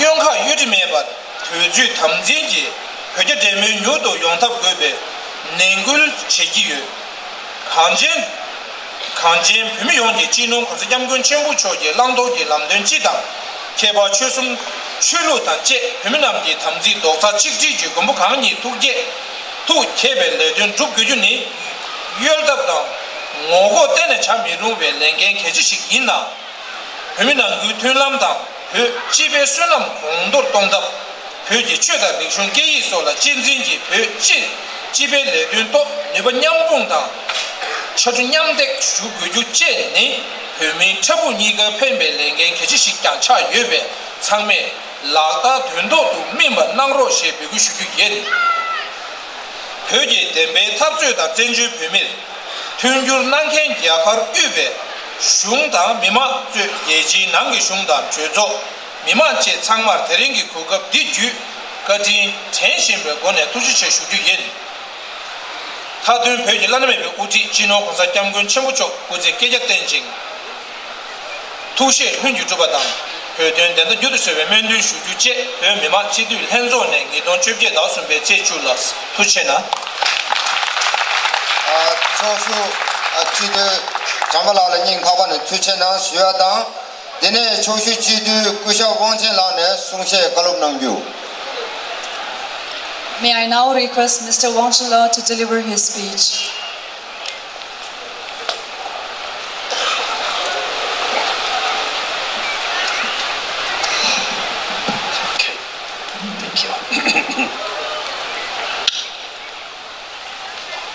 གཡོན་ཁ་གཡོ་འདྲི་མེད་པར། དུས་ཚོད་དམ་འཛིན་གྱིས་བོད་རྒྱ་འབྲེལ་མོལ་མྱུར་དུ་ཡོང་ཐབས་དགོས་པའི་ནན་སྐུལ་བྱེད་ཀྱི་ཡོད། གངས་ཅན། གངས་ཅན་བོད་མི་ཡོངས་ཀྱིས་སྤྱི་ནོར་༸གོང་ས་༸སྐྱབས་མགོན་ཆེན་པོ་མཆོག་གི་བླང་དོར་གྱི་ལམ་སྟོན་སྤྱི་དང་། ཁྱད་པར་ཆོལ་གསུམ་ཆོས་ལུགས་དང་བཅས་བོད་མི་རྣམས་ཀྱི་དམ་ཚིག་རྡོག་རྩ་ཆིག་སྒྲིལ་གྱི་མགོན་པོ་གང་ཉིད་ཐུགས་བསྐྱེད་ཐུགས་བསྐྱེད་པའི་ལས་དོན་སྒྲུབ་དགོས་རྒྱུ་ནི། གཡོལ་ཐབས་དང་ངོ་ལྐོག་གཏན་ནས་བྱ་མི་རུང་བའི་ལས་འགན་གལ་ཆེ་ཞིག་ཡིན་ལ། བོད་མི་ནང་ཁུལ་མཐུན་ལམ་དང་བོད་སྤྱི་པའི་བསོད་ནམས་གོང་མཐོར་གཏོང་ཐབས། བོད་ཀྱི་ཆོས་དང་རིག་གཞུང་སྐད་ཡིག་སོགས་ལ་གཅེས་འཛིན་གྱིས་བོད་སྤྱི་སྤྱི་པའི་ལས་དོན་ཐོག་ནུས་པ་མཉམ་སྤུངས་དང་། ཕྱར་གྲུ་མཉམ་འདེགས་ཞུ་དགོས་རྒྱུ་བཅས་ནི་བོད་མིའི་ཕྲུ་གུ་གཉིས་ཀར་ཕན་པའི་ལས་འགན་གལ་ཆེ་ཞིག་ཀྱང་ཆགས་ཡོད་པས་ཚང་མས་ལག་བསྟར་དོན་ཐོག་ཏུ་སྨིན་པ་གནང་རོགས་ཞེས་འབོད་སྐུལ་ཞུ་རྒྱུ་ཡིན། བོད་ཀྱི་བདེན་པའི་འཐབ་རྩོད་དང་བཙན་བྱོལ་བོད་མིར་མཐུན་འགྱུར་གནང་མཁན་རྒྱ་གར་དབུས་པའི་གཞུང་དང་མི་མང་གཙོས་རྒྱལ་སྤྱིའི་ནང་གི་གཞུང་དང་གྲོས་ཚོགས། མི་མང་བཅས་ཚང་མར་དེ་རིང་གི་གོ་སྐབས་འདི་བརྒྱུད་བཀའ་དྲིན་དྲན་བཞིན་པའི་སྒོ་ནས་ཐུགས་རྗེ་ཆེ་ཞུ་རྒྱུ་ཡིན། མཐའ་དོན་བོད་ཀྱི་བླ་ན་མེད་པའི་དབུ་ཁྲིད་སྤྱི་ནོར་༸གོང་ས་༸སྐྱབས་མགོན་ཆེན་པོ་མཆོག་སྐུ་ཚེ་བསྐལ་བརྒྱར་བརྟན་ཅིང་། ཐུགས་བཞེད་ལྷུན་གྱིས་གྲུབ་པ་དང་། བོད་དོན་བདེན་མཐའ་མྱུར་དུ་གསལ་བའི་སྨོན་འདུན་ཞུ་རྒྱུ་བཅས་བོད་མི་མང་སྤྱི་འཐུས་ལྷན་ཚོགས་ནས་ཉིས་སྟོང་བཅོ་བརྒྱད་ཟླ་གསུམ་པའི་ཚེས་བཅུ་ལ། ཐུགས་རྗེ་ཆེ་གནང་། ཨ། ཚོགས་ཞུགས། ཨ། སྤྱི་འཐུས་བྱམས་པ་ལགས་ལ་སྙིང་ཐག་པ་ནས་ཐུགས་རྗེ་ཆེ་གནང་ཞུ་ཡ་དང་། དེ་ནས་ཚོགས་ཞུགས་སྤྱི་འཐུས་སྐུ་ཞབས་དབང་ཆེན་ལགས་ནས་གསུང་བཤད་བཀའ་སློབ་གནང་རྒྱུ། May I now request Mister Wang Chunlao to deliver his speech? Okay. Thank you.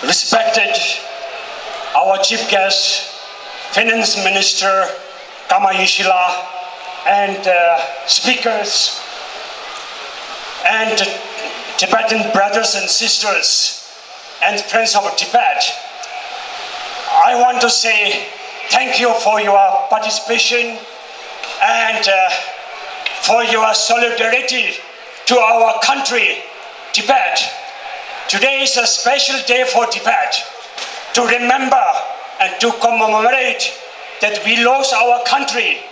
Respected our chief guest, Finance Minister Kama Yeshila, and, uh, speakers, and Tibetan brothers and sisters, and friends of Tibet, I want to say thank you for your participation and, uh, for your solidarity to our country, Tibet. Today is a special day for Tibet to remember and to commemorate that we lost our country.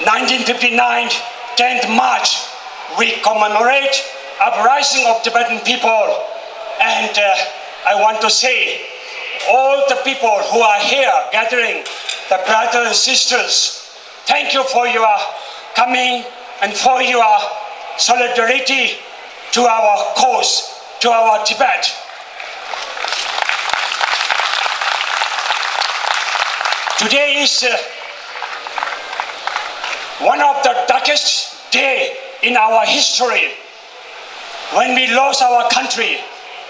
Nineteen fifty-nine, tenth March, we commemorate uprising of Tibetan people. And, uh, I want to say, all the people who are here gathering, the brothers and sisters, thank you for your coming and for your solidarity to our cause, to our Tibet. Today is, uh, one of the darkest day in our history when we lost our country,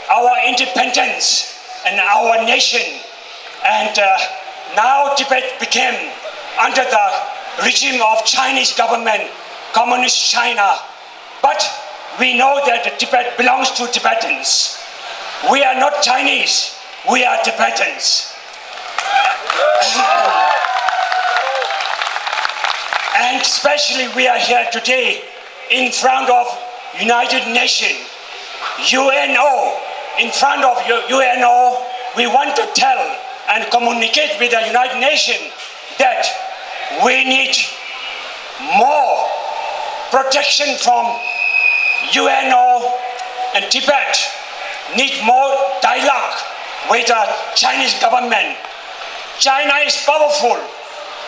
our independence, and our nation. And, uh, now Tibet became under the regime of Chinese government, Communist China. But we know that Tibet belongs to Tibetans. We are not Chinese, we are Tibetans. And especially we are here today in front of United Nations, U N O, in front of U N O, we want to tell and communicate with the United Nations that we need more protection from U N O, and Tibet need more dialogue with the Chinese government. China is powerful,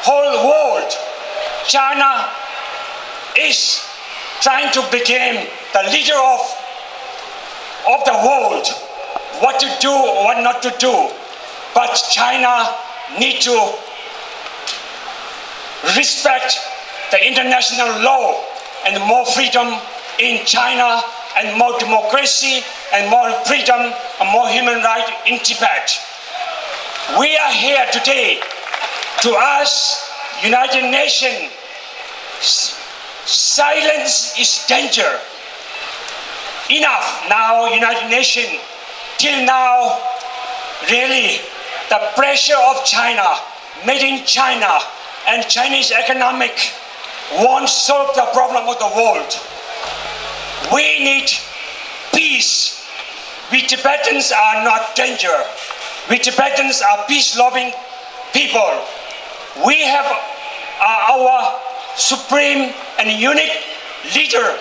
whole world. China is trying to become the leader of, of the world, what to do, what not to do. But China need to respect the international law and more freedom in China and more democracy and more freedom and more human rights in Tibet. We are here today to ask United Nations, silence is danger. Enough now, United Nations. Till now, really, the pressure of China, made in China, and Chinese economic won't solve the problem of the world. We need peace. We Tibetans are not danger. We Tibetans are peace-loving people. We have uh, our supreme and unique leader,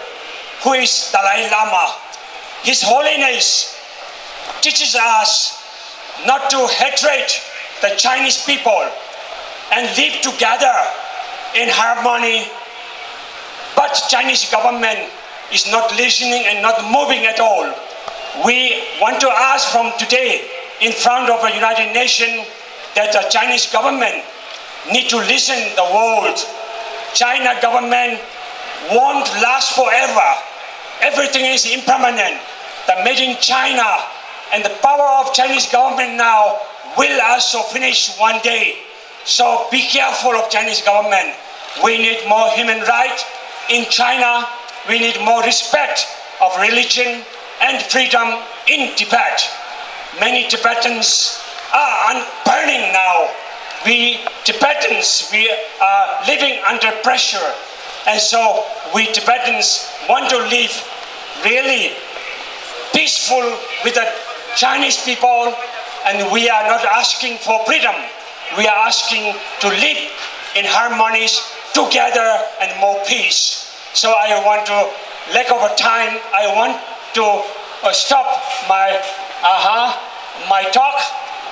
who is Dalai Lama. His Holiness teaches us not to hatred the Chinese people and live together in harmony. But Chinese government is not listening and not moving at all. We want to ask from today in front of the United Nations that the Chinese government need to listen the world. China government won't last forever. Everything is impermanent. The made in China and the power of Chinese government now will also finish one day. So be careful of Chinese government. We need more human rights in China. We need more respect of religion and freedom in Tibet. Many Tibetans are burning now. We Tibetans, we are living under pressure. And so we Tibetans want to live really peaceful with the Chinese people, and we are not asking for freedom. We are asking to live in harmonies together and more peace. So I want to lack of time. I want to uh, stop my uh-huh, my talk,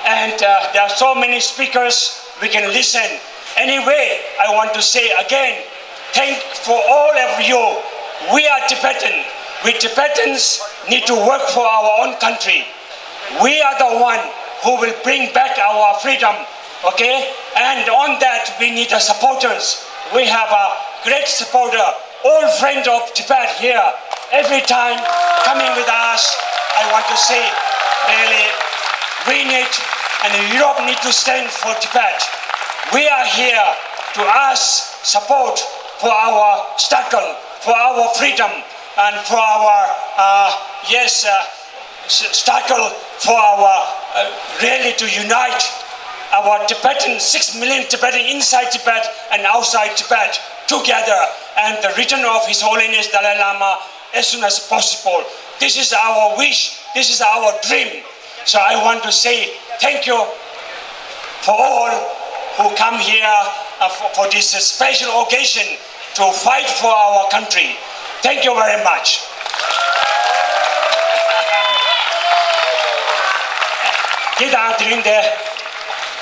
and uh, there are so many speakers we can listen. Anyway, I want to say again, thank for all of you. We are Tibetan. We Tibetans need to work for our own country. We are the one who will bring back our freedom, okay? And on that, we need the supporters. We have a great supporter, all friends of Tibet here. Every time coming with us, I want to say, really, we need and Europe need to stand for Tibet. We are here to ask support for our struggle, for our freedom, and for our, uh, yes, uh, struggle for our uh, really to unite our Tibetan, six million Tibetan inside Tibet and outside Tibet together, and the return of His Holiness Dalai Lama as soon as possible. This is our wish, this is our dream. So I want to say thank you for all who come here uh, for, for this special occasion to fight for our country. Thank you very much. དེ་དང་དེ་རིང་འདི་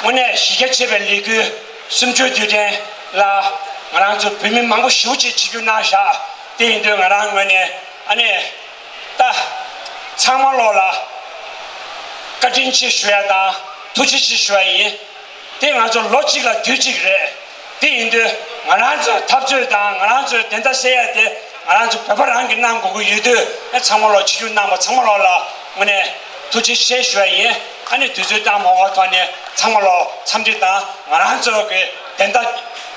དངོས་གནས་གཞི་རྒྱ་ཆེ་བའི་ལས་འགུལ་གསུམ་བཅུའི་དུས་དྲན་ལ་ང་རང་ཚོ་བོད་མི་མང་པོ་ཞེ་པོ་ཅིག་ཆིབས་བསྒྱུར་གནང་བཞག་དེ་ཡིན་དུས་ང་རང་ངོས་ནས་ཨ་ནི་ད་ཚང་མ་ལོག་ལ་བཀའ་དྲིན་ཆེ་ཞུ་ཡ་དང་ཐུགས་རྗེ་ཆེ་ཞུ་ཡ་ཡིན། དེ་ང་ཚོ་ལོ་གཅིག་ལ་དུས་གཅིག་རེད། དེ་ཡིན་དུས་ང་རང་ཚོའི་འཐབ་རྩོད་དང་ང་རང་ཚོའི་བདེན་མཐའ་གསལ་ཡ་དེ་ང་རང་ཚོ་བོད་པ་རང་གིས་གནང་དགོས་ཀྱི་ཡོད་དུས་ཨ་ཚང་མ་ལོག་ཆིབས་བསྒྱུར་གནང་བ་ཚང་མ་ལོག་ལ་དངོས་གནས་ཐུགས་རྗེ་ཆེ་ཞུ་ཡ་ཡིན། ཨ་ནི་དུས་ཚོད་བཏང་མ་དགོས་ཐོག་ནས་ཚང་མ་ལོག་འཚམས་འདྲི་དང་ང་རང་ཚོ་གི་བདེན་མཐའ་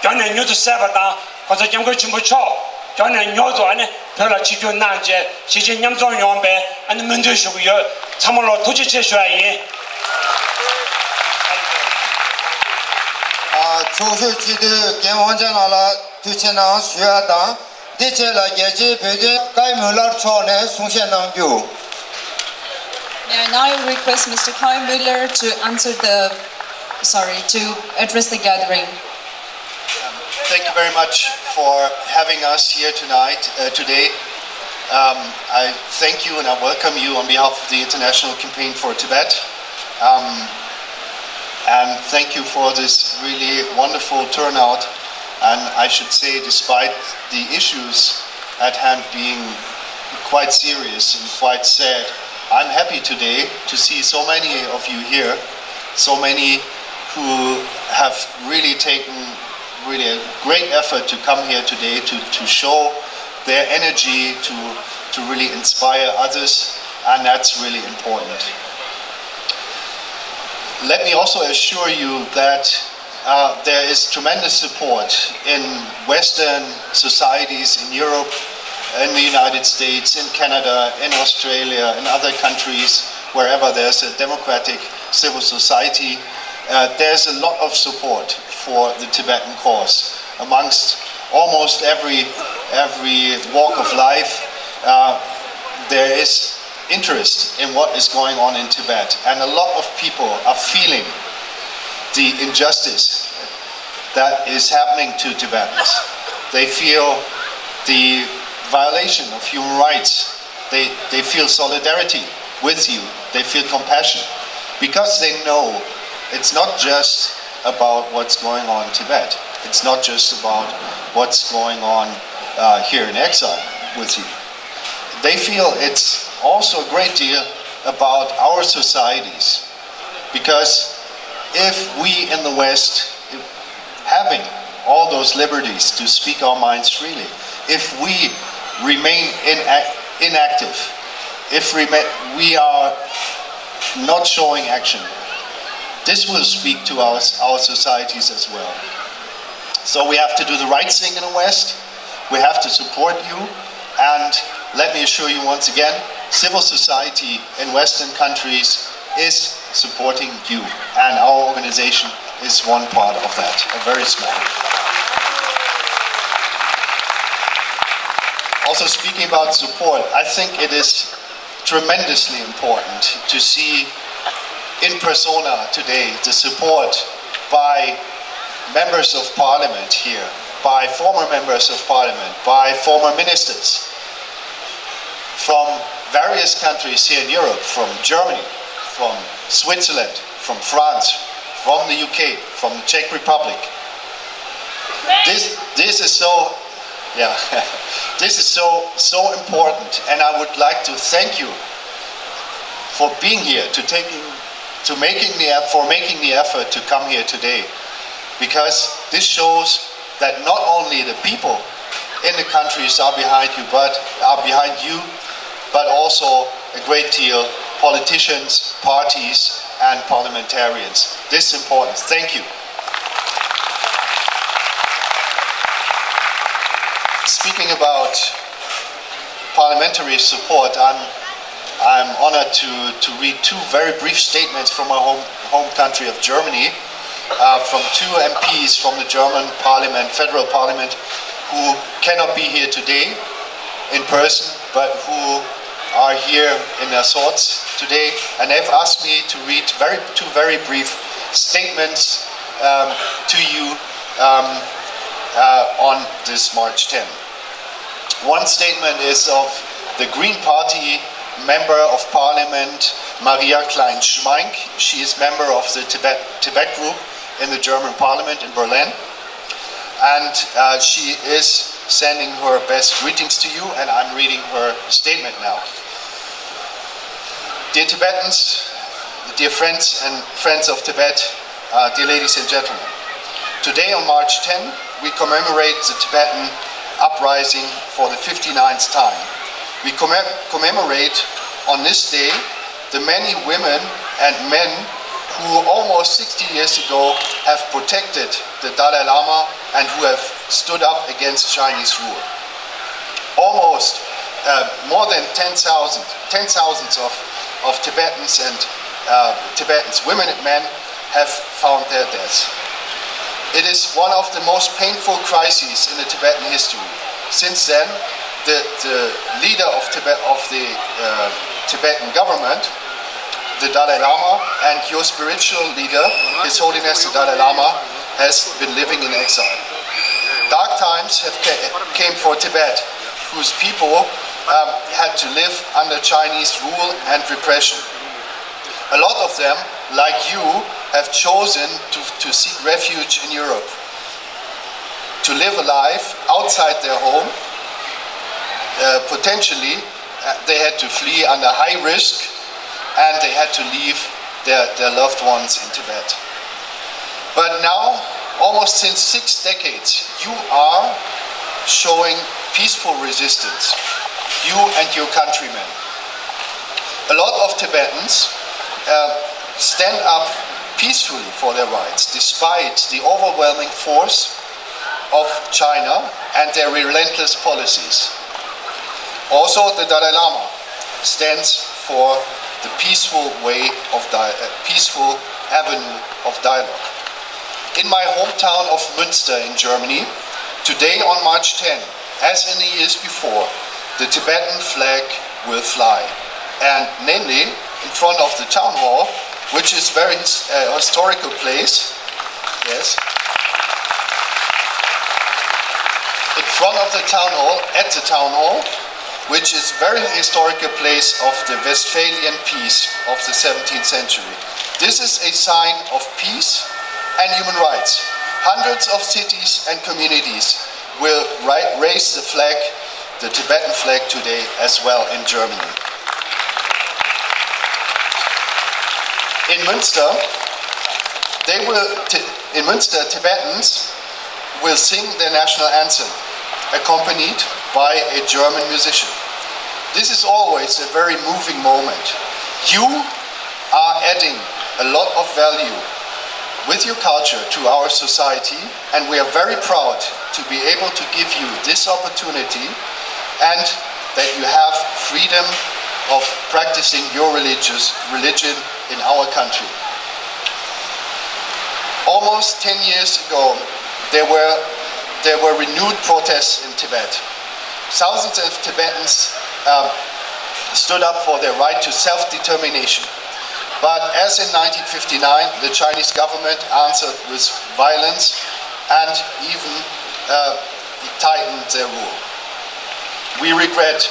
མགྱོགས་ནས་མྱུར་དུ་གསལ་བ་དང་༸གོང་ས་༸སྐྱབས་མགོན་ཆེན་པོ་མཆོག་མགྱོགས་ནས་མྱུར་དུ་ཨ་ནི་བོད་ལ་ཆིབས་བསྒྱུར་གནང་བྱས་གཞིས་བྱེས་མཉམ་འཛོམས་ཡོང་བའི་ཨ་ནི་སྨོན་འདུན་ཞུ་གི་ཡོད། ཚང་མ་ལོག་ཐུགས་རྗེ་ཆེ་ཞུ་ཡ་ཡིན། ཨ། ཚོགས་ཞུགས་སྤྱི་འཐུས་རྒན་དབང་ཆེན་ལགས་ལ་ཐུགས་རྗེ་ཆེ་གནང་ཞུ་ཡ་དང་། འདི་རྗེས་ལ་རྒྱལ་སྤྱིའི་བོད་དོན་ཀའི་མུ་ལར་མཆོག་ནས་གསུང་བཤད་གནང་རྒྱུ། May I now request Mister Kai Muller to answer the, sorry, to address the gathering. Thank you very much for having us here tonight, uh, today. Um, I thank you and I welcome you on behalf of the International Campaign for Tibet. Um, and thank you for this really wonderful turnout. And I should say, despite the issues at hand being quite serious and quite sad, I'm happy today to see so many of you here, so many who have really taken really a great effort to come here today to, to show their energy, to to really inspire others, and that's really important. Let me also assure you that uh, there is tremendous support in Western societies, in Europe, in the United States, in Canada, in Australia, in other countries, wherever there's a democratic civil society. Uh, there's a lot of support for the Tibetan cause amongst almost every every walk of life. Uh, there is interest in what is going on in Tibet, and a lot of people are feeling the injustice that is happening to Tibetans. They feel the violation of human rights. They, they feel solidarity with you. They feel compassion because they know it's not just about what's going on in Tibet. It's not just about what's going on uh, here in exile with you. They feel it's also a great deal about our societies because if we in the West, having all those liberties to speak our minds freely, if we remain inact- inactive, if we, ma- we are not showing action, this will speak to our, our societies as well. So we have to do the right thing in the West. We have to support you. And let me assure you once again, civil society in Western countries is supporting you. And our organization is one part of that, a very small. Also, speaking about support, I think it is tremendously important to see in persona today the support by members of parliament here, by former members of parliament, by former ministers from various countries here in Europe, from Germany, from Switzerland, from France, from the U K, from the Czech Republic. This, this is so, yeah, this is so, so important, and I would like to thank you for being here, to taking, to making the eff- for making the effort to come here today, because this shows that not only the people in the countries are behind you, but are behind you, but also a great deal politicians, parties, and parliamentarians. This is important. Thank you. Speaking about parliamentary support, I'm I'm honored to, to read two very brief statements from my home, home country of Germany, uh, from two M Ps from the German parliament, federal parliament, who cannot be here today in person, but who are here in their thoughts today, and they've asked me to read very, two very brief statements um, to you um, uh, on this March tenth. One statement is of the Green Party Member of Parliament Maria Klein Schmeink. She is member of the Tibet, Tibet group in the German Parliament in Berlin. And uh, she is sending her best greetings to you, and I'm reading her statement now. Dear Tibetans, dear friends and friends of Tibet, uh, dear ladies and gentlemen, today on March tenth, we commemorate the Tibetan uprising for the fifty-ninth time. We commem- commemorate on this day the many women and men who almost sixty years ago have protected the Dalai Lama and who have stood up against Chinese rule. Almost uh, more than ten thousand, ten thousands of, of Tibetans and uh, Tibetans, women and men, have found their deaths. It is one of the most painful crises in the Tibetan history. Since then, the, the leader of Tibet, of the uh, Tibetan government, the Dalai Lama, and your spiritual leader, His Holiness the Dalai Lama, has been living in exile. Dark times have ca- came for Tibet, whose people um, had to live under Chinese rule and repression. A lot of them, like you, have chosen to, to seek refuge in Europe, to live a life outside their home. Uh, potentially, uh, they had to flee under high risk, and they had to leave their, their loved ones in Tibet. But now, almost since six decades, you are showing peaceful resistance. You and your countrymen. A lot of Tibetans uh, stand up peacefully for their rights despite the overwhelming force of China and their relentless policies. Also, the Dalai Lama stands for the peaceful way of di- uh, peaceful avenue of dialogue. In my hometown of Münster in Germany, today on March ten, as in the years before, the Tibetan flag will fly, and namely in front of the town hall, which is very his- uh, historical place. Yes. In front of the town hall, at the town hall, which is very historical place of the Westphalian peace of the seventeenth century. This is a sign of peace and human rights. Hundreds of cities and communities will ri- raise the flag, the Tibetan flag today as well in Germany. In Münster, they will t- in Münster Tibetans will sing their national anthem, accompanied by a German musician. This is always a very moving moment. You are adding a lot of value with your culture to our society, and we are very proud to be able to give you this opportunity and that you have freedom of practicing your religious religion in our country. Almost ten years ago, there were there were renewed protests in Tibet. Thousands of Tibetans um, stood up for their right to self-determination. But as in nineteen fifty-nine, the Chinese government answered with violence and even uh, tightened their rule. We regret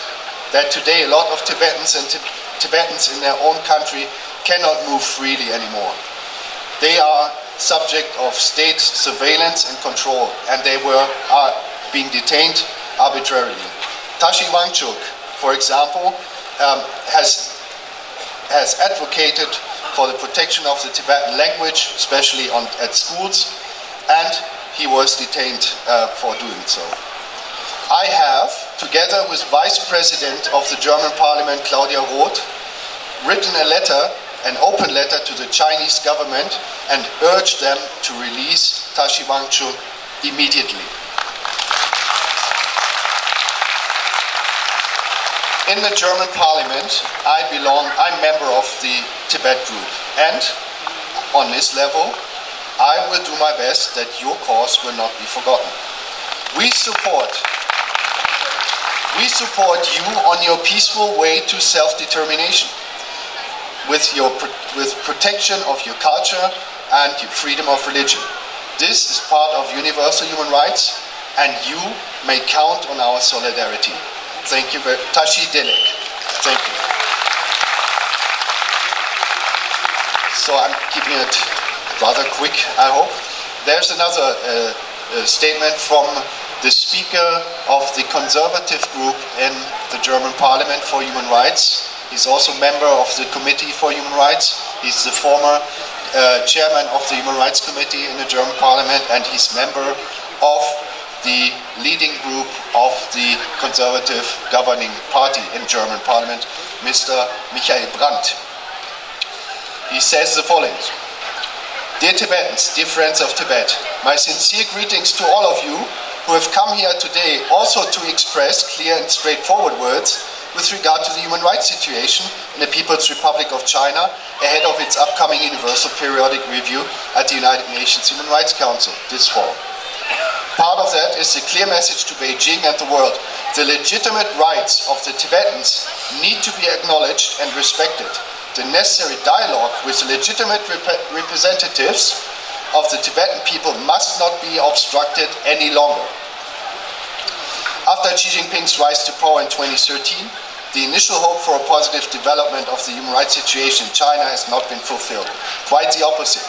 that today a lot of Tibetans and Tib- Tibetans in their own country cannot move freely anymore. They are subject of state surveillance and control, and they were are being detained arbitrarily. Tashi Wangchuk, for example, um, has has advocated for the protection of the Tibetan language, especially on, at schools, and he was detained uh, for doing so. I have, together with Vice President of the German Parliament, Claudia Roth, written a letter, an open letter to the Chinese government and urged them to release Tashi Wangchuk immediately. In the German parliament, I belong, I'm member of the Tibet group, and on this level, I will do my best that your cause will not be forgotten. We support, we support you on your peaceful way to self-determination with your with protection of your culture and your freedom of religion. This is part of universal human rights, and you may count on our solidarity. Thank you very Tashi Delek. Thank you. So I'm keeping it rather quick, I hope. There's another uh, uh, statement from the speaker of the conservative group in the German parliament for human rights. He's also member of the Committee for Human Rights. He's the former uh, chairman of the Human Rights Committee in the German parliament, and he's member of the leading group of the conservative governing party in German parliament, Mister Michael Brandt. He says the following. Dear Tibetans, dear friends of Tibet, my sincere greetings to all of you who have come here today also to express clear and straightforward words with regard to the human rights situation in the People's Republic of China ahead of its upcoming Universal Periodic Review at the United Nations Human Rights Council this fall. Part of that is a clear message to Beijing and the world. The legitimate rights of the Tibetans need to be acknowledged and respected. The necessary dialogue with legitimate rep- representatives of the Tibetan people must not be obstructed any longer. After Xi Jinping's rise to power in twenty thirteen, the initial hope for a positive development of the human rights situation in China has not been fulfilled. Quite the opposite.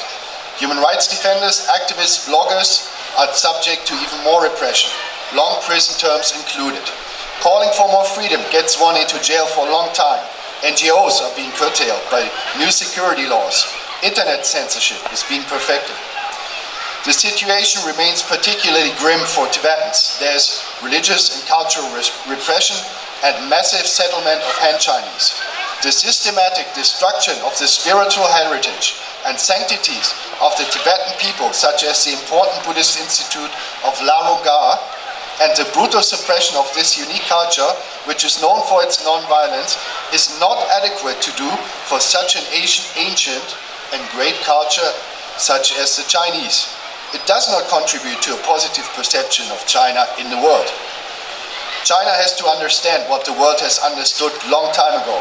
Human rights defenders, activists, bloggers are subject to even more repression, long prison terms included. Calling for more freedom gets one into jail for a long time. N G Os are being curtailed by new security laws. Internet censorship is being perfected. The situation remains particularly grim for Tibetans. There's religious and cultural res- repression, and massive settlement of Han Chinese. The systematic destruction of the spiritual heritage and sanctities of the Tibetan people, such as the important Buddhist institute of Lalugao, and the brutal suppression of this unique culture, which is known for its non-violence, is not adequate to do for such an ancient, ancient and great culture such as the Chinese. It does not contribute to a positive perception of China in the world. China has to understand what the world has understood long time ago.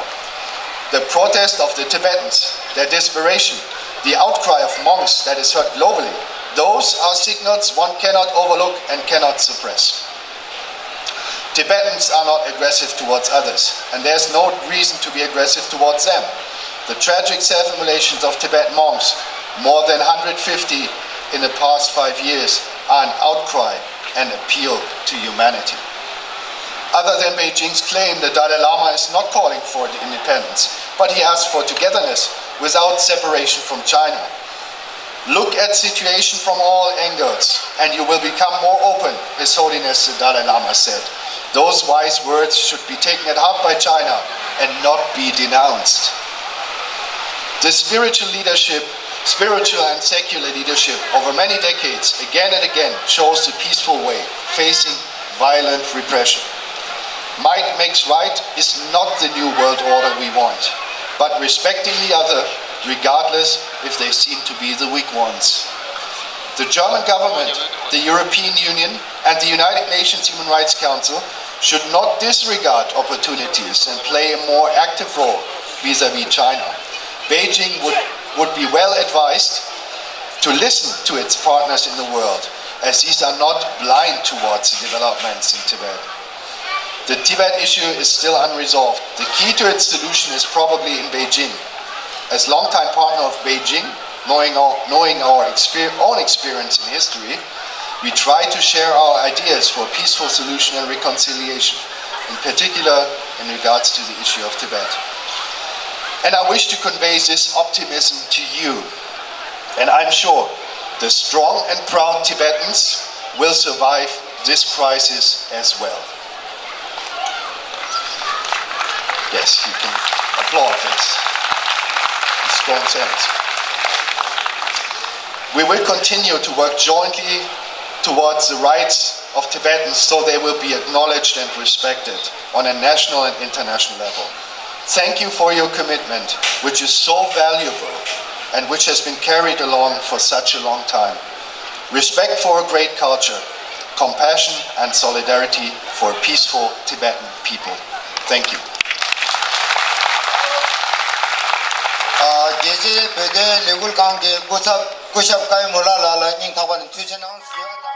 The protest of the Tibetans, their desperation, the outcry of monks that is heard globally, those are signals one cannot overlook and cannot suppress. Tibetans are not aggressive towards others, and there's no reason to be aggressive towards them. The tragic self-immolations of Tibetan monks, more than one hundred fifty in the past five years, are an outcry and appeal to humanity. Other than Beijing's claim, the Dalai Lama is not calling for the independence, but he asks for togetherness without separation from China. Look at situation from all angles, and you will become more open, His Holiness the Dalai Lama said. Those wise words should be taken at heart by China and not be denounced. The spiritual leadership, spiritual and secular leadership over many decades, again and again, chose the peaceful way, facing violent repression. Might makes right is not the new world order we want, but respecting the other, regardless if they seem to be the weak ones. The German government, the European Union, and the United Nations Human Rights Council should not disregard opportunities and play a more active role vis-à-vis China. Beijing would, would be well advised to listen to its partners in the world, as these are not blind towards developments in Tibet. The Tibet issue is still unresolved. The key to its solution is probably in Beijing. As longtime partner of Beijing, knowing our, knowing our exper- own experience in history, we try to share our ideas for peaceful solution and reconciliation, in particular in regards to the issue of Tibet. And I wish to convey this optimism to you, and I'm sure the strong and proud Tibetans will survive this crisis as well. Yes, you can applaud this. Strong sense. We will continue to work jointly towards the rights of Tibetans so they will be acknowledged and respected on a national and international level. Thank you for your commitment, which is so valuable and which has been carried along for such a long time. Respect for a great culture, compassion and solidarity for a peaceful Tibetan people. Thank you. ཨ། རྒྱལ་སྤྱིའི་བོད་དོན་ལས་འགུལ་ཁང་གི་སྐུ་ཚབ་སྐུ་ཞབས་ཀ་ཡེ་མུ་ལ་ལགས་ལ་སྙིང་ཐག་པ་ནས་ཐུགས་རྗེ་གནང་ཞུ་ཡ་དང་།